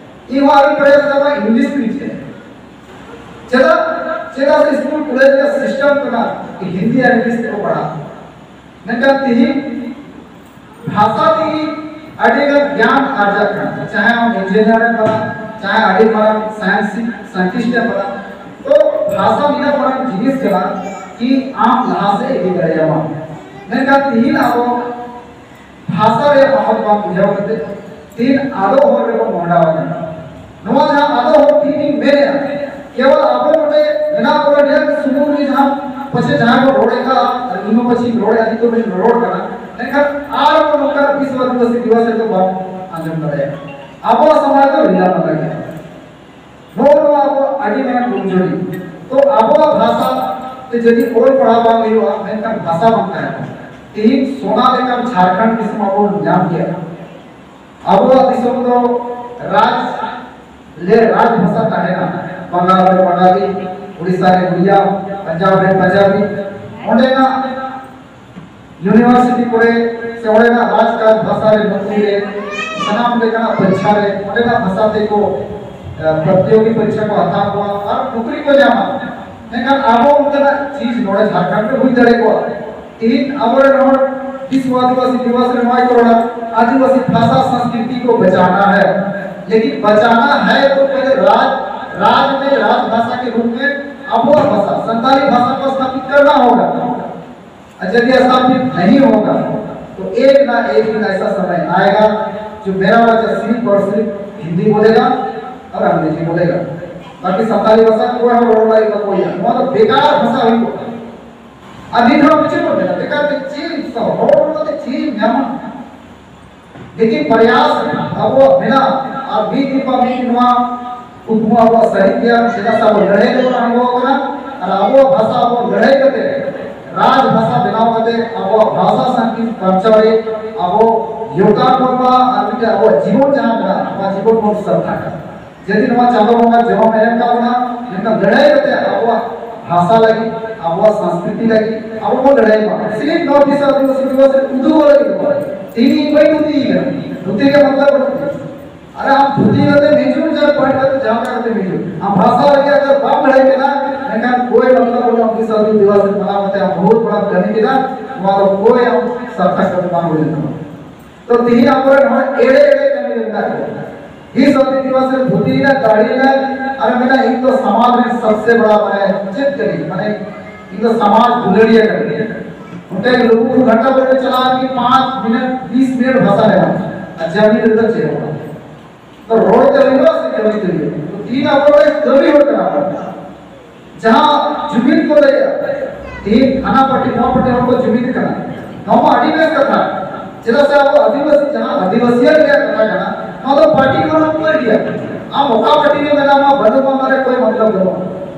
ᱤᱧ ᱦᱚᱸ ᱟᱹᱣᱨᱤᱧ ᱵᱟᱲᱟᱭᱟ ᱥᱮ ᱵᱟᱝ ᱤᱝᱞᱤᱥ ᱛᱤᱧ ᱪᱮᱫ᱾ ᱪᱮᱫᱟᱜ? ᱪᱮᱫᱟᱜ ᱥᱮ ᱥᱠᱩᱞ ᱠᱚᱞᱮᱡᱽ ᱨᱮᱭᱟᱜ ᱥᱤᱥᱴᱮᱢ ᱠᱟᱱᱟ ᱠᱤ ᱦᱤᱱᱫᱤ ᱟᱨ ᱤᱝᱞᱤᱥ ᱛᱮᱠᱚ ᱯᱟᱲᱦᱟᱜ᱾ ᱢᱮᱱᱠᱷᱟᱱ ᱛᱤᱦᱤᱧ ᱵᱷᱟᱥᱟ ᱛᱮᱜᱮ ᱟᱹᱰᱤ ᱜᱟᱱ ᱜᱮᱭᱟᱱ ᱟᱨᱡᱟᱜ ᱠᱟᱱᱟ, ᱪᱟᱦᱮ ᱟᱢ ᱤᱧᱡᱤᱱᱤᱭᱟᱨ ᱮᱢ ᱵᱮᱱᱟᱜ, ᱪᱟᱦᱮ ᱟᱹᱰᱤ ᱢᱟᱨᱟᱝ ᱥᱟᱭᱮᱱᱥ ᱥᱟᱭᱮᱱᱴᱤᱥᱴ ᱮᱢ ᱵᱮᱱᱟᱜ᱾ ᱛᱚ ᱵᱷᱟᱥᱟ ᱢᱤᱫᱴᱟᱝ ᱢᱟᱨᱟᱝ ᱡᱤᱱᱤᱥ ᱠᱟᱱᱟ ᱠᱤ ᱟᱢ ᱞᱟᱦᱟ ᱥᱮᱫ ᱤᱫᱤ ᱫᱟᱲᱮᱭᱟᱢᱟ᱾ ᱢᱮᱱᱠᱷᱟᱱ ᱛᱤᱦᱤᱧ ᱟᱵᱚ ᱵᱷᱟᱥᱟ ᱨᱮᱭᱟᱜ ᱢᱚᱦᱚᱛ ᱵᱟᱝ ᱵᱩᱡᱷᱟᱹᱣ ᱠᱟᱛᱮ ᱛᱤᱦᱤᱧ ᱟᱫᱚ ᱦᱚᱨ ᱨᱮᱵᱚᱱ ᱢᱚᱦᱰᱟᱣ ᱟᱠᱟᱱᱟ᱾ ᱱᱚᱣᱟ ᱡᱟᱦᱟᱸ ᱟᱫᱚ ᱦᱚᱨ ᱛᱤᱦᱤᱧ ᱢᱮᱱᱮᱫᱼᱟ, ᱠᱮᱵᱚᱞ ᱟᱵᱚ ᱱᱚᱰᱮ ᱢᱮᱱᱟᱜ ᱵᱚᱱᱟ ᱱᱤᱭᱟᱹ ᱥᱩᱢᱩᱝ ᱜᱮ ᱡᱟᱦᱟᱸ ᱯᱟᱪᱷᱮ ᱡᱟᱦᱟᱸᱭ ᱵᱚᱱ ᱨᱚᱲᱮᱫ ᱠᱟᱱ, ᱟᱨ ᱤᱧ ᱦᱚᱸ ᱯᱟᱪᱷᱮᱧ ᱨᱚᱲᱮᱫᱼᱟ, ᱱᱤᱛᱚᱜ ᱵᱚᱱ ᱨᱚᱲ ᱠᱟᱱᱟ, ᱢᱮᱱᱠᱷᱟᱱ ᱟᱨ ᱵᱚᱱ ᱱᱚᱝᱠᱟ ᱵᱤᱥᱣ ᱟᱹᱫᱤᱵᱟᱹᱥᱤ ᱫᱤᱵᱚᱥ ᱨᱮᱫᱚ ᱵᱟᱵᱚᱱ ᱟᱸᱡᱚᱢ ᱫᱟᱲᱮᱭᱟᱜᱼᱟ᱾ ᱟᱵᱚᱣᱟᱜ ᱥᱚᱢᱟᱡᱽ ᱫᱚ ᱨᱤᱞᱟ ᱢᱟᱞᱟ ᱜᱮᱭᱟ᱾ ᱱᱚᱜᱼᱚ ᱱᱚᱣᱟ ᱟᱵᱚᱣᱟᱜ ᱟᱹᱰᱤ ᱢᱟᱨᱟᱝ ᱠᱚᱢᱡᱩᱨᱤ᱾ ᱛᱚ ᱟᱵᱚᱣᱟᱜ ᱵᱷᱟᱥᱟ ᱛᱮ ᱡᱩᱫᱤ ᱚᱞ ᱯᱟᱲᱦᱟᱣ ᱵᱟᱝ ᱦᱩᱭᱩᱜᱼᱟ, ᱢᱮᱱᱠᱷᱟᱱ ᱵᱷᱟᱥᱟ ᱵᱟᱝ ᱛᱟᱦᱮᱱᱟ᱾ ᱛᱮᱦᱮᱧ ᱥᱳᱱᱟ ᱞᱮᱠᱟᱱ ᱡᱷᱟᱲᱠᱷᱚᱸᱰ ᱫᱤᱥᱚᱢ ᱟᱵᱚ ᱵᱚᱱ ᱧᱟᱢ ᱜᱮᱭᱟ᱾ ᱟᱵᱚᱣᱟᱜ ᱫᱤᱥᱚᱢ ᱫᱚ ᱨᱟᱡᱽ ᱞᱮ ᱨᱟᱡᱽ ᱵᱷᱟᱥᱟ ᱛᱟᱦᱮᱱᱟ᱾ ᱵᱟᱝᱜᱟᱞ ᱨᱮ ᱵᱟᱝᱜᱟᱞᱤ, ᱩᱲᱤᱥᱥᱟ ᱨᱮ ᱩᱲᱤᱭᱟ, ᱯᱟᱧᱡᱟᱵᱽ ᱨᱮ ᱯᱟᱧᱡᱟᱵᱤ, ᱚᱸᱰᱮᱱᱟᱜ ᱤᱭᱩᱱᱤᱵᱷᱟᱨᱥᱤᱴᱤ ᱠᱚᱨᱮ ᱥᱮ ᱚᱸᱰᱮᱱᱟᱜ ᱨᱟᱡᱽ ᱠᱟᱡᱽ ᱵᱷᱟᱥᱟ ᱨᱮ ᱱᱚᱠᱨᱤ ᱨᱮ ᱥᱟᱱᱟᱢ ᱞᱮᱠᱟᱱᱟᱜ ᱯᱚᱨᱤᱠᱷᱟ ᱨᱮ ᱚᱸᱰᱮᱱᱟᱜ ᱵᱷᱟᱥᱟ ᱛᱮᱠᱚ, ᱮ, ᱯᱨᱚᱛᱤᱭᱳᱜᱤ ᱯᱚᱨᱤᱠᱷᱟ ᱠᱚ ᱦᱟᱛᱟᱣ ᱠᱚᱣᱟ ᱟᱨ ᱱᱚᱠᱨᱤ ᱠᱚ ᱧᱟᱢᱟ᱾ ᱢᱮᱱᱠᱷᱟᱱ ᱟᱵᱚ ᱚᱱᱠᱟᱱᱟᱜ ᱪᱤᱡᱽ ᱱᱚᱰᱮ ᱡᱷᱟᱲᱠᱷᱚᱸᱰ ᱨᱮ ᱦᱩᱭ ᱫᱟᱲᱮ ᱠᱚᱜᱼᱟ᱾ ᱛᱮᱦᱮᱧ ᱟᱵᱚᱨᱮᱱ ᱦᱚᱲ ᱵᱤᱥᱣ ᱟᱹᱫᱤᱵᱟᱹᱥᱤ ᱫᱤᱵᱚᱥ ᱨᱮ ᱱᱚᱣᱟ ᱠᱚ ᱨᱚᱲᱟ, ᱟᱹᱫᱤᱵᱟᱹᱥᱤ ᱵᱷᱟᱥᱟ ᱥᱚᱝᱥᱠᱨᱤᱛᱤ ᱠᱚ ᱵᱟᱪᱟᱱᱟ ᱦᱟᱭ, ᱞᱮᱠᱤᱱ ᱵᱟᱪᱟᱱᱟ ᱦᱟᱭ ᱛᱚ ᱯᱮᱦᱞᱮ ᱨᱟᱡᱽ, ᱨᱟᱡᱽ ᱢᱮ ᱨᱟᱡᱽ ᱵᱷᱟᱥᱟ ᱠᱮ ᱨᱩᱯ ᱢᱮ ᱟᱵᱚᱣᱟᱜ ᱵᱷᱟᱥᱟ ᱥᱟᱱᱛᱟᱲᱤ ᱵᱷᱟᱥᱟ ᱠᱚ ᱥᱛᱷᱟᱯᱤᱛ ᱠᱟᱨᱱᱟ ᱦᱳᱜᱟ᱾ अच्छा, यदि स्थापित नहीं होगा तो एक ना एक दिन ऐसा समय आएगा जो मेरा बच्चा सिर्फ और सिर्फ हिंदी बोलेगा और अंग्रेजी बोलेगा, बाकी संताली भाषा को हम रोड लाइन का कोई है, मतलब बेकार भाषा हुई को। अभी हम पीछे पड़ गया, बेकार के चीज, सब रोड को तो चीज, लेकिन प्रयास ᱟᱵᱚᱣᱟᱜ ᱢᱮᱱᱟᱜᱼᱟ᱾ ᱟᱨ ᱢᱤᱫ ᱫᱤᱱ ᱵᱟ ᱢᱤᱫ ᱫᱤᱱ ᱱᱚᱣᱟ ᱠᱩᱠᱢᱩ ᱟᱵᱚᱣᱟᱜ ᱥᱟᱹᱨᱤ ᱜᱮᱭᱟ᱾ ᱪᱮᱫᱟᱜ ᱥᱮ ᱟᱵᱚ ᱞᱟᱹᱲᱦᱟᱹᱭ ᱛᱮᱵᱚᱱ ᱟᱬᱜᱚ ᱟᱠᱟᱱᱟ᱾ ᱟᱨ ᱟᱵᱚᱣᱟᱜ ᱵᱷᱟᱥᱟ ᱟᱵᱚ ᱞᱟᱹᱲᱦᱟᱹᱭ ᱠᱟᱛᱮ ᱨᱟᱡᱽ ᱵᱷᱟᱥᱟ ᱵᱮᱱᱟᱣ ᱠᱟᱛᱮ ᱟᱵᱚᱣᱟᱜ ᱵᱷᱟᱥᱟ ᱥᱟᱝᱥᱠᱨᱤᱛ ᱠᱟᱞᱪᱟᱨ ᱨᱮ ᱟᱵᱚ ᱡᱳᱜᱽᱫᱟᱱ ᱵᱚᱱ ᱮᱢᱟ ᱟᱨ ᱢᱤᱫᱴᱮᱱ ᱟᱵᱚᱣᱟᱜ ᱡᱤᱵᱚᱱ ᱡᱟᱦᱟᱸ ᱢᱮᱱᱟᱜᱼᱟ, ᱚᱱᱟ ᱡᱤᱵᱚᱱ ᱵᱚᱱ ᱥᱟᱨᱛᱷᱟᱠᱟ᱾ ᱡᱩᱫᱤ ᱱᱚᱣᱟ ᱪᱟᱸᱫᱳ ᱵᱚᱸᱜᱟ ᱡᱚᱱᱚᱢ ᱮ ᱮᱢ ᱠᱟᱜ ᱵᱚᱱᱟ, ᱢᱮᱱᱠᱷᱟᱱ ᱞᱟᱹᱲᱦᱟᱹᱭ ᱠᱟᱛᱮ ᱟᱵᱚᱣᱟᱜ ᱵᱷᱟᱥᱟ ᱞᱟᱹᱜᱤᱫ, ᱟᱵᱚᱣᱟᱜ ᱥᱟᱝᱥᱠᱨᱤᱛᱤ ᱞᱟᱹᱜᱤᱫ ᱟᱵᱚ ᱵᱚᱱ ᱞᱟᱹᱲᱦᱟᱹᱭ ᱢᱟ᱾ ᱥᱤᱨᱤᱯ ᱱᱚᱣᱟ ᱵᱤᱥᱥᱚ ᱟᱹᱫᱤᱵᱟᱹᱥᱤ ᱫᱤᱵᱚᱥ ᱨᱮ ᱩᱫᱩᱜ ᱞᱟᱹᱜᱤᱫ ᱫᱚ ᱵᱟᱝ᱾ ᱛᱮᱦᱮᱧ ᱤᱧ ᱵᱟᱹᱧ ᱫᱷᱩᱛᱤ ᱠᱟᱱᱟ, ᱫᱷᱩᱛᱤ ᱨᱮᱭᱟᱜ ᱢᱚᱛᱞᱚᱵ ᱵᱟᱹᱱᱩᱜ ᱛᱤᱧᱟ᱾ ᱟᱨᱮ ᱟᱢ ᱫᱷᱩᱛᱤ ᱠᱟᱛᱮ ᱢᱤᱡᱩᱢ ᱡᱟ ᱯᱟᱹᱲ ᱠᱟᱛᱮ ᱡᱟᱦᱟᱸ ᱠᱟᱛᱮ ᱢᱤᱡᱩᱢ, ᱟᱢ ᱵᱷᱟᱥᱟ ᱞᱟᱹᱜᱤᱫ ᱟᱜᱟᱨ ᱵᱟᱢ ᱞᱟᱹᱲᱦᱟᱹᱭ ᱠᱟᱱᱟ, ᱮᱱᱠᱷᱟᱱ ᱠᱳᱭ ᱢᱚᱛᱞᱚᱵ ᱵᱟᱹᱱᱩᱜᱼᱟ᱾ ᱵᱤᱥᱥᱚ ᱟᱹᱫᱤᱵᱟᱹᱥᱤ ᱫᱤᱵᱚᱥ ᱢᱟᱱᱟᱣ ᱠᱟᱛᱮ ᱟᱢ ᱵᱚᱦᱩᱛ ᱵᱚᱲᱟ ᱠᱟᱹᱢᱤ ᱠᱮᱫᱟ, ᱱᱚᱣᱟ ᱫᱚ ᱠᱳᱭ ᱟᱢ ᱥᱟᱨᱛᱷᱚᱠ ᱠᱟᱹᱢᱤ ᱵᱟᱝ ᱦᱩᱭ ᱞᱮᱱ ᱛᱟᱢᱟ᱾ ᱛᱚ ᱛᱤᱦᱤᱧ ᱟᱵᱚᱨᱮᱱ ᱦᱚᱲ ᱮᱲᱮ ᱮᱲᱮ ᱠᱟᱹᱢᱤ ᱨᱮ ᱢᱮᱱᱟᱜ ᱠᱚᱣᱟ᱾ ᱵᱤᱥᱥᱚ ᱟᱹᱫᱤᱵᱟᱹᱥᱤ ᱫᱤᱵᱚᱥ ᱨᱮ ᱫᱷᱩᱛᱤ ᱨᱮᱱᱟᱜ, ᱫᱟᱲᱦᱤ ᱨᱮᱱᱟᱜ, ᱟᱨ ᱢᱮᱱᱟ ᱤᱧ ᱫᱚ ᱥᱚᱢᱟᱡᱽ ᱨᱮᱱ ᱥᱚᱵᱥᱮ ᱵᱟᱲᱟ ᱢᱟᱱᱮ ᱪᱮᱫ ᱠᱟᱹᱱᱟᱹᱧ, ᱢᱟᱱᱮ ᱤᱧ ᱫᱚ ᱥᱚᱢᱟᱡᱽ ᱫᱩᱞᱟᱹᱲᱤᱭᱟᱹ ᱠᱟᱹᱱᱟᱹᱧ᱾ ᱚᱱᱛᱮ ᱞᱩᱜᱩᱵᱩᱨᱩ ᱜᱷᱟᱴᱟ ᱵᱟᱹᱨᱤ ᱪᱟᱞᱟᱣ ᱞᱟᱹᱜᱤᱫ ᱯᱟᱸᱪ ᱢᱤᱱᱤᱴ, ᱵᱤᱥ ᱢᱤᱱᱤᱴ ᱵᱷᱟᱥᱟ ᱨᱮ ᱵᱟᱝ, ᱟᱨ ᱡᱟᱹᱢᱤᱱ ᱨᱮᱫᱚ ᱪᱮᱫ ᱦᱚᱸ ᱵᱟᱝ᱾ ᱛᱚ ᱨᱚᱲ ᱛᱮ ᱦᱩᱭᱩᱜᱼᱟ ᱥᱮ ᱠᱟᱹᱢᱤ ᱛᱮ ᱦᱩᱭᱩᱜᱼᱟ? ᱛᱚ ᱛᱤᱦᱤᱧ ᱟᱵᱚ ᱨᱮᱱ ᱠᱟᱹᱢᱤ ᱦᱚᱲ ᱠᱟᱱᱟ ᱵᱚᱱ᱾ ᱡᱟᱦᱟᱸ ᱡᱩᱢᱤᱫ ᱠᱚ ᱞᱟᱹᱭᱟ, ᱛᱤᱦᱤᱧ ᱦᱟᱱᱟ ᱯᱟᱨᱴᱤ ᱱᱚᱣᱟ ᱯᱟᱨᱴᱤ ᱦᱚᱲ ᱠᱚ ᱡᱩᱢᱤᱫ ᱠᱟᱱᱟ, ᱱᱚᱣᱟ ᱢᱟ ᱟᱹᱰᱤ ᱵᱮᱥ ᱠᱟᱛᱷᱟ᱾ ᱪᱮᱫᱟᱜ ᱥᱮ ᱟᱵᱚ ᱟᱹᱫᱤᱵᱟᱹᱥᱤ, ᱡᱟᱦᱟᱸ ᱟᱹᱫᱤᱵᱟᱹᱥᱤᱭᱟᱜ ᱨᱮᱭᱟᱜ ᱠᱟᱛᱷᱟ ᱠᱟᱱᱟ, ᱱᱚᱣᱟ ᱫᱚ ᱯᱟᱨᱴᱤ ᱠᱷᱚᱱ ᱦᱚᱸ ᱩᱯᱟᱹᱭ ᱜᱮᱭᱟ᱾ ᱟᱢ ᱚᱠᱟ ᱯᱟᱨᱴᱤ ᱨᱮ ᱢᱮᱱᱟᱢᱟ ᱵᱟᱹᱱᱩᱜ ᱢᱟ, ᱚᱱᱟ ᱨᱮ ᱠᱳᱭ ᱢᱚᱛᱞᱚᱵ ᱵᱟᱹᱱᱩᱜᱼᱟ᱾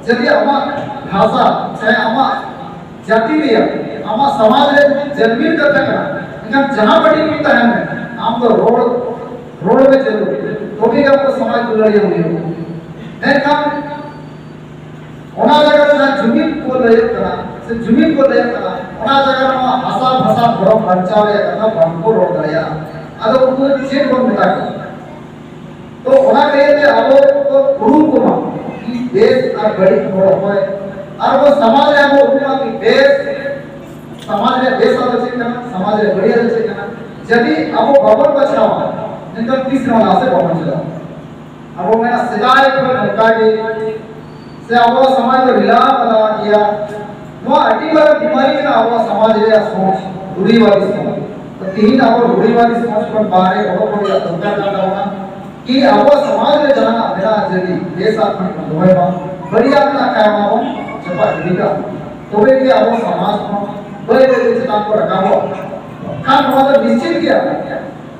ᱡᱩᱫᱤ ᱟᱢᱟᱜ ᱵᱷᱟᱥᱟ ᱥᱮ ᱟᱢᱟᱜ ᱡᱟᱹᱛᱤ ᱨᱮᱭᱟᱜ, ᱟᱢᱟᱜ ᱥᱚᱢᱟᱡᱽ ᱨᱮ ᱡᱩᱫᱤ ᱡᱟᱹᱨᱢᱤᱱ ᱠᱟᱛᱷᱟ ᱠᱟᱱᱟ, ᱮᱱᱠᱷᱟᱱ ᱡᱟᱦᱟᱸ ᱯᱟᱨᱴᱤ ᱨᱮᱜᱮ ᱛᱟᱦᱮᱱ ᱢᱮ, ᱟᱢ ᱫᱚ ᱨᱚᱲ, ᱨᱚᱲ ᱢᱮ ᱪᱟᱹᱞᱩ, ᱛᱚᱵᱮ ᱜᱮ ᱟᱢ ᱫᱚ ᱥᱚᱢᱟᱡᱽ ᱫᱩᱞᱟᱹᱲᱤᱭᱟᱹ ᱦᱩᱭᱩᱜᱼᱟ᱾ ᱢᱮᱱᱠᱷᱟᱱ ᱚᱱᱟ ᱡᱟᱭᱜᱟ ᱨᱮ ᱡᱟᱦᱟᱸ ᱡᱩᱢᱤᱫ ᱠᱚ ᱞᱟᱹᱭᱚᱜ ᱠᱟᱱᱟ, ᱥᱮ ᱡᱩᱢᱤᱫ ᱠᱚ ᱞᱟᱹᱭᱚᱜ ᱠᱟᱱᱟ, ᱚᱱᱟ ᱡᱟᱭᱜᱟ ᱨᱮ ᱱᱚᱣᱟ ᱦᱟᱥᱟ ᱵᱷᱟᱥᱟ ᱫᱷᱚᱨᱚᱢ ᱵᱟᱧᱪᱟᱣ ᱨᱮᱭᱟᱜ ᱠᱟᱛᱷᱟ ᱵᱟᱝ ᱠᱚ ᱨᱚᱲ ᱫᱟᱲᱮᱭᱟᱜᱼᱟ᱾ ᱟᱫᱚ ᱩᱱᱠᱩ ᱫᱚ ᱪᱮᱫ ᱵᱚᱱ ᱢᱮᱛᱟ ᱠᱚᱣᱟ? ᱛᱚ ᱚᱱᱟ ᱠᱟᱹᱭᱟᱹ ᱛᱮ ᱟᱵᱚ ᱠᱚ ᱩᱨᱩᱢ ᱠᱚᱢᱟ, ᱠᱤ ᱵᱮᱥ ᱟᱨ ᱵᱟᱹᱲᱤᱡ ᱦᱚᱲ ᱚᱠᱚᱭ, ᱟᱨ ᱟᱵᱚ ᱥᱚᱢᱟᱡᱽ ᱨᱮ ᱟᱵᱚ ᱩᱨᱩᱢᱟ ᱠᱤ ᱵᱮᱥ, ᱥᱚᱢᱟᱡᱽ ᱨᱮ ᱵᱮᱥ ᱫᱚ ᱪᱮᱫ ᱠᱟᱱᱟ, ᱥᱚᱢᱟᱡᱽ ᱨᱮ ᱵᱟᱹᱲᱤᱡ ᱫᱚ ᱪᱮᱫ ᱠᱟᱱᱟ᱾ ᱡᱩᱫᱤ ᱟᱵᱚ ᱵᱟᱵᱚᱱ ᱵᱟᱪᱷᱟᱣᱟ, ᱮᱱᱠᱷᱟᱱ ᱛᱤᱥ ᱨᱮᱦᱚᱸ ᱞᱟᱦᱟ ᱥᱮᱫ ᱵᱟᱵᱚᱱ ᱪᱟᱞᱟᱜᱼᱟ᱾ ᱟᱵᱚ ᱢᱮᱱᱟ ᱥᱮᱫᱟᱭ ᱠᱷᱚᱱ ᱱᱚᱝᱠᱟ ᱜᱮ, ᱥᱮ ᱟᱵᱚᱣᱟᱜ ᱥᱚᱢᱟᱡᱽ ᱫᱚ ᱨᱤᱞᱟ ᱢᱟᱞᱟ ᱜᱮᱭᱟ᱾ ᱱᱚᱣᱟ ᱟᱹᱰᱤ ᱢᱟᱨᱟᱝ ᱵᱤᱢᱟᱨᱤ ᱠᱟᱱᱟ ᱟᱵᱚᱣᱟᱜ ᱥᱚᱢᱟᱡᱽ ᱨᱮᱭᱟᱜ ᱥᱚᱢᱟᱡᱽ, ᱨᱩᱲᱤᱵᱟᱫᱤ ᱥᱚᱢᱟᱡᱽ᱾ ᱛᱚ ᱛᱤᱦᱤᱧ ᱟᱵᱚ ᱨᱩᱲᱤᱵᱟᱫᱤ ᱥᱚᱢᱟᱡᱽ ᱠᱷᱚᱱ ᱵᱟᱦᱨᱮ ᱚᱰᱚᱠ ᱨᱮᱭᱟᱜ ᱫᱚᱨᱠᱟᱨ ᱠᱟᱱ ᱛᱟᱵᱚᱱᱟ᱾ ᱠᱤ ᱟᱵᱚᱣᱟᱜ ᱥᱚᱢᱟᱡᱽ ᱨᱮ ᱡᱟᱦᱟᱱᱟᱜ ᱢᱮᱱᱟᱜᱼᱟ, ᱡᱩᱫᱤ ᱵᱮᱥᱟᱜ ᱠᱷᱟᱱ ᱵᱚᱱ ᱫᱚᱦᱚᱭ ᱢᱟ, ᱵᱟᱹᱲᱤᱡᱟᱜ ᱢᱮᱱᱟᱜ ᱠᱷᱟᱱ ᱚᱱᱟ ᱵᱚᱱ ᱪᱟᱯᱟᱫ ᱜᱤᱰᱤ ᱠᱟᱜ ᱢᱟ᱾ ᱛᱚᱵᱮ ᱜᱮ ᱟᱵᱚ ᱥᱚᱢᱟᱡᱽ ᱠᱷᱚᱱ ᱵᱟᱹᱭ ᱵᱟᱹᱭ ᱛᱮ ᱪᱮᱛᱟᱱ ᱠᱚ ᱨᱟᱠᱟᱵᱚᱜᱼᱟ᱾ ᱠᱷᱟᱱ ᱱᱚᱣᱟ ᱫᱚ ᱱᱤᱥᱪᱤᱛ ᱜᱮᱭᱟ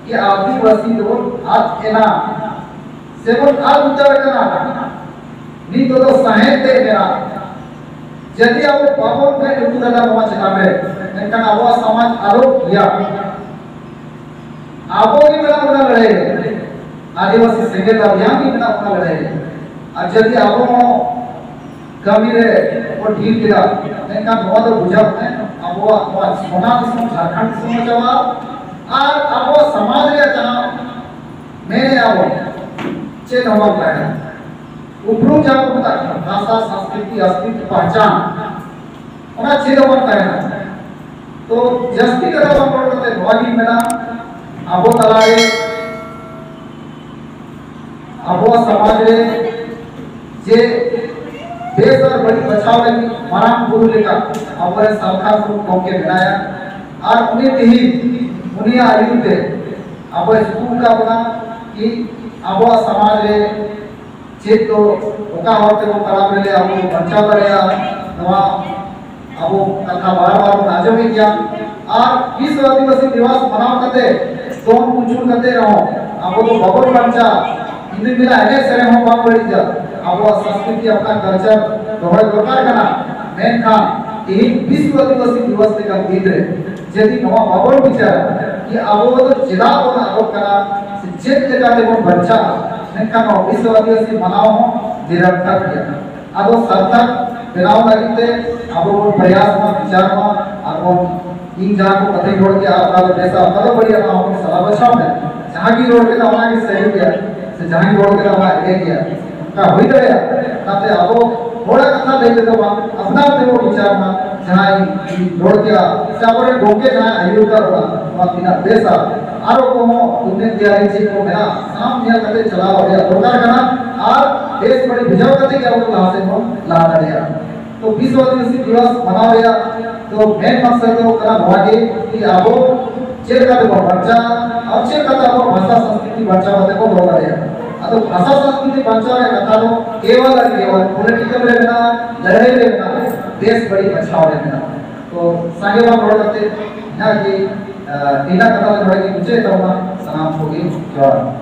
ᱠᱤ ᱟᱹᱫᱤᱵᱟᱹᱥᱤ ᱫᱚᱵᱚᱱ ᱟᱫ ᱮᱱᱟ, ᱥᱮᱵᱚᱱ ᱟᱫ ᱩᱛᱟᱹᱨ ᱟᱠᱟᱱᱟ᱾ ᱱᱤᱛᱚᱜ ᱫᱚ ᱥᱟᱦᱮᱫ ᱛᱮ ᱢᱮᱱᱟᱜ, ᱡᱩᱫᱤ ᱟᱵᱚ ᱵᱟᱵᱚᱱ ᱢᱮᱫ ᱞᱩᱛᱩᱨ ᱟᱠᱟᱫᱟ ᱱᱚᱣᱟ ᱪᱮᱛᱟᱱ ᱨᱮ, ᱮᱱᱠᱷᱟᱱ ᱟᱵᱚᱣᱟᱜ ᱥᱚᱢᱟᱡᱽ ᱟᱫᱚᱜ ᱜᱮᱭᱟ᱾ ᱟᱵᱚ ᱜᱮ ᱢᱮᱱᱟᱜ ᱵᱚᱱᱟ ᱞᱟᱹᱲᱦᱟᱹᱭ ᱨᱮ, ᱟᱹᱫᱤᱵᱟᱹᱥᱤ ᱥᱮᱸᱜᱮᱞ ᱫᱟᱨᱭᱟ ᱜᱮ ᱢᱮᱱᱟᱜ ᱵᱚᱱᱟ ᱞᱟᱹᱲᱦᱟᱹᱭ ᱨᱮ᱾ ᱟᱨ ᱡᱩᱫᱤ ᱟᱵᱚ ᱦᱚᱸ ᱠᱟᱹᱢᱤ ᱨᱮ ᱵᱚᱱ ᱰᱷᱤᱞ ᱠᱮᱫᱟ, ᱮᱱᱠᱷᱟᱱ ᱱᱚᱣᱟ ᱫᱚ ᱵᱩᱡᱷᱟᱹᱣ ᱯᱮ, ᱟᱵᱚᱣᱟᱜ ᱱᱚᱣᱟ ᱥᱚᱱᱟ ᱫᱤᱥᱚᱢ ᱡᱷᱟᱲᱠᱷᱚᱸᱰ ᱫᱤᱥᱚᱢ ᱦᱚᱸ ᱪᱟᱵᱟᱜᱼᱟ᱾ ᱟᱨ ᱟᱵᱚᱣᱟᱜ ᱥᱚᱢᱟᱡᱽ ᱨᱮᱭᱟᱜ ᱡᱟᱦᱟᱸ ᱢᱮᱱᱮᱫᱼᱟ ᱵᱚᱱ, ᱪᱮᱫ ᱦᱚᱸ ᱵᱟᱝ ᱛᱟᱦᱮᱱᱟ᱾ ᱩᱯᱨᱩᱢ ᱡᱟᱦᱟᱸ ᱠᱚ ᱢᱮᱛᱟᱜ ᱠᱟᱱᱟ, ᱵᱷᱟᱥᱟ, ᱥᱚᱝᱥᱠᱨᱤᱛᱤ, ᱚᱥᱛᱤᱛᱣ, ᱯᱟᱦᱪᱟᱱ, ᱚᱱᱟ ᱪᱮᱫ ᱦᱚᱸ ᱵᱟᱝ ᱛᱟᱦᱮᱱᱟ᱾ ᱛᱚ ᱡᱟᱹᱥᱛᱤ ᱠᱟᱛᱷᱟ ᱵᱟᱝ ᱨᱚᱲ ᱠᱟᱛᱮ ᱱᱚᱣᱟ ᱜᱤᱧ ᱢᱮᱱᱟ, ᱟᱵᱚ ᱛᱟᱞᱟᱨᱮ ᱟᱵᱚᱣᱟᱜ ᱥᱚᱢᱟᱡᱽ ᱨᱮ ᱡᱮ ᱵᱮᱥ ᱟᱨ ᱵᱟᱹᱲᱤᱡ ᱵᱟᱪᱷᱟᱣ ᱞᱟᱹᱜᱤᱫ ᱢᱟᱨᱟᱝ ᱵᱩᱨᱩ ᱞᱮᱠᱟ ᱟᱵᱚᱨᱮᱱ ᱥᱟᱞᱠᱷᱟᱱ ᱜᱚᱢᱠᱮ ᱢᱮᱱᱟᱭᱟ, ᱟᱨ ᱩᱱᱤ ᱛᱮᱦᱮᱧ ᱩᱱᱤᱭᱟᱜ ᱟᱹᱭᱩᱨ ᱛᱮ ᱟᱵᱚᱭ ᱥᱩᱛᱩᱜ ᱟᱠᱟᱫ ᱵᱚᱱᱟ ᱠᱤ ᱟᱵᱚᱣᱟᱜ ᱥᱚᱢᱟᱡᱽ ᱨᱮ ᱪᱮᱫ ᱫᱚ ᱚᱠᱟ ᱦᱚᱨ ᱛᱮᱵᱚᱱ ᱛᱟᱲᱟᱢ ᱞᱮᱠᱷᱟᱱ ᱟᱵᱚ ᱵᱚᱱ ᱵᱟᱧᱪᱟᱣ ᱫᱟᱲᱮᱭᱟᱜᱼᱟ᱾ ᱱᱚᱣᱟ ᱟᱵᱚ ᱠᱟᱛᱷᱟ ᱵᱟᱨ ᱵᱟᱨ ᱵᱚᱱ ᱟᱸᱡᱚᱢᱮᱫ ᱜᱮᱭᱟ᱾ ᱟᱨ ᱵᱤᱥᱣ ᱟᱹᱫᱤᱵᱟᱹᱥᱤ ᱫᱤᱵᱚᱥ ᱢᱟᱱᱟᱣ ᱠᱟᱛᱮ ᱫᱚᱱ ᱠᱩᱪᱩᱲ ᱠᱟᱛᱮ ᱨᱮᱦᱚᱸ ᱟᱵᱚ ᱫᱚ ᱵᱟᱵᱚᱱ ᱵᱟᱧᱪᱟᱜᱼᱟ᱾ ᱤᱧ ᱫᱩᱧ ᱢᱮᱱᱟ, ᱮᱱᱮᱡ ᱥᱮᱨᱮᱧ ᱦᱚᱸ ᱵᱟᱝ ᱵᱟᱹᱲᱤᱡᱟ, ᱟᱵᱚᱣᱟᱜ ᱥᱚᱝᱥᱠᱨᱤᱛᱤ, ᱟᱵᱚᱣᱟᱜ culture ᱫᱚᱦᱚᱭ ᱫᱚᱨᱠᱟᱨ ᱠᱟᱱᱟ᱾ ᱢᱮᱱᱠᱷᱟᱱ ᱛᱮᱦᱮᱧ ᱵᱤᱥᱣ ᱟᱹᱫᱤᱵᱟᱹᱥᱤ ᱫᱤᱵᱚᱥ ᱞᱮᱠᱟᱱ ᱫᱤᱱ ᱨᱮ ᱡᱩᱫᱤ ᱱᱚᱣᱟ ᱵᱟᱵᱚᱱ ᱵᱤᱪᱟᱹᱨᱟ ᱠᱤ ᱟᱵᱚ ᱫᱚ ᱪᱮᱫᱟᱜ ᱵᱚᱱ ᱟᱫᱚᱜ ᱠᱟᱱᱟ ᱥᱮ ᱪᱮᱫ ᱞᱮᱠᱟ ᱛᱮᱵᱚᱱ ᱵᱟᱧᱪᱟᱜᱼᱟ, ᱢᱮᱱᱠᱷᱟᱱ ᱱᱚᱣᱟ ᱵᱤᱥᱣ ᱟᱹᱫᱤᱵᱟᱹᱥᱤ ᱢᱟᱱᱟᱣ ᱦᱚᱸ ᱱᱤᱨᱚᱨᱛᱷᱚᱠ ᱜᱮᱭᱟ᱾ ᱟᱫᱚ ᱥᱟᱨᱛᱷᱚᱠ ᱵᱮᱱᱟᱣ ᱞᱟᱹᱜᱤᱫ ᱛᱮ ᱟᱵᱚ ᱵᱚᱱ ᱯᱨᱚᱭᱟᱥ ᱢᱟ, ᱵᱤᱪᱟᱨ ᱢᱟ, ᱟᱨ ᱵᱚᱱ, ᱤᱧ ᱡᱟᱦᱟᱸ ᱠᱚ ᱠᱟᱛᱷᱟᱧ ᱨᱚᱲ ᱠᱮᱫᱟ, ᱚᱠᱟ ᱫᱚ ᱵᱮᱥᱟ, ᱚᱠᱟ ᱫᱚ ᱵᱟᱹᱲᱤᱡᱟ, ᱚᱱᱟ ᱦᱚᱸ ᱥᱟᱞᱟ ᱵᱟᱪᱷᱟᱣ ᱢᱮ᱾ ᱡᱟᱦᱟᱸ ᱜᱮᱧ ᱨᱚᱲ ᱠᱮᱫᱟ, ᱚᱱᱟ ᱜᱮ ᱥᱟᱹᱨᱤ ᱜᱮᱭᱟ, ᱥᱮ ᱡᱟᱦᱟᱸ ᱜᱮᱧ ᱨᱚᱲ ᱠᱮᱫᱟ, ᱚᱱᱟ ᱮᱲᱮ ᱜᱮᱭᱟ, ᱚᱱᱠᱟ ᱦᱩᱭ ᱫᱟᱲᱮᱭᱟᱜᱼᱟ᱾ ᱚᱱᱟᱛᱮ ᱟᱵᱚ ᱦᱚᱲᱟᱜ ᱠᱟᱛᱷᱟ ᱞᱟᱹᱭ ᱛᱮᱫᱚ ᱵᱟᱝ, ᱟᱯᱱᱟᱨ ᱛᱮᱵᱚ ᱵᱤᱪᱟᱨ ᱢᱟ᱾ ᱡᱟᱦᱟᱸᱭ ᱨᱚᱲ ᱠᱮᱫᱟ, ᱥᱮ ᱟᱵᱚᱨᱮᱱ ᱜᱚᱢᱠᱮ ᱡᱟᱦᱟᱸᱭ ᱟᱹᱭᱩᱨ ᱠᱟᱜ ᱵᱚᱱᱟ, ᱱᱚᱣᱟ ᱛᱤᱱᱟᱹᱜ ᱵᱮᱥᱟ, ᱟᱨᱚ ᱠᱚᱦᱚᱸ ᱩᱱᱱᱚᱭᱚᱱ ᱛᱮᱭᱟᱨᱤ ᱪᱮᱫ ᱠᱚ ᱢᱮᱱᱟᱜᱼᱟ, ᱥᱟᱱᱟᱢ ᱧᱮᱞ ᱠᱟᱛᱮ ᱪᱟᱞᱟᱣ ᱨᱮᱭᱟᱜ ᱫᱚᱨᱠᱟᱨ ᱠᱟᱱᱟ᱾ ᱟᱨ ᱵᱮᱥ ᱵᱟᱹᱲᱤᱡ ᱵᱩᱡᱷᱟᱹᱣ ᱠᱟᱛᱮ ᱜᱮ ᱟᱵᱚ ᱞᱟᱦᱟ ᱥᱮᱫ ᱵᱚᱱ ᱞᱟᱦᱟ ᱫᱟᱲᱮᱭᱟᱜᱼᱟ᱾ ᱛᱚ ᱵᱤᱥᱣ ᱟᱹᱫᱤᱵᱟᱹᱥᱤ ᱫᱤᱵᱚᱥ ᱢᱟᱱᱟᱣ ᱨᱮᱭᱟᱜ ᱫᱚ ᱢᱮᱱ ᱢᱟᱠᱥᱚᱫ ᱫᱚ ᱠᱟᱱᱟ ᱱᱚᱣᱟ ᱜᱮ ᱠᱤ ᱟᱵᱚ ᱪᱮᱫ ᱞᱮᱠᱟ ᱛᱮᱵᱚᱱ ᱵᱟᱧᱪᱟᱜᱼᱟ ᱟᱨ ᱪᱮᱫ ᱞᱮᱠᱟᱛᱮ ᱟᱵᱚᱣᱟᱜ ᱵᱷᱟᱥᱟ ᱥᱚᱝᱥᱠᱨᱤᱛᱤ ᱵᱟᱧᱪᱟᱣ ᱠᱟᱛᱮ ᱵᱚᱱ ᱫᱚᱦᱚ ᱫᱟᱲᱮᱭᱟᱜᱼᱟ᱾ ᱟᱫᱚ ᱵᱷᱟᱥᱟ ᱥᱚᱝᱥᱠᱨᱤᱛᱤ ᱵᱟᱧᱪᱟᱣ ᱨᱮᱭᱟᱜ ᱠᱟᱛᱷᱟ ᱫᱚ ᱠᱮᱵᱚᱞ ᱟᱨ ᱠᱮᱵᱚᱞ ᱯᱚᱞᱤᱴᱤᱠᱟᱞ ᱨᱮ ᱢᱮᱱᱟᱜᱼᱟ, ᱞᱟᱹᱲᱦᱟᱹᱭ ᱨᱮ ᱢᱮᱱᱟᱜᱼᱟ, ᱵᱮᱥ ᱵᱟᱹᱲᱤᱡ ᱵᱟᱪᱷᱟᱣ ᱨᱮ ᱢᱮᱱᱟᱜᱼᱟ᱾ ᱛᱚ ᱥᱟᱸᱜᱮ ᱵᱟᱝ ᱨᱚᱲ ᱠᱟᱛᱮ ᱤᱱᱟᱹᱜ ᱜᱮ, ᱟᱸ, ᱤᱱᱟᱹᱜ ᱠᱟᱛᱷᱟ ᱫᱚ ᱱᱚᱰᱮ ᱜᱮ ᱢᱩᱪᱟᱹᱫ ᱛᱟᱵᱚᱱᱟ᱾ ᱥᱟᱱᱟᱢ ᱠᱚᱜᱮ ᱡᱚᱦᱟᱨ᱾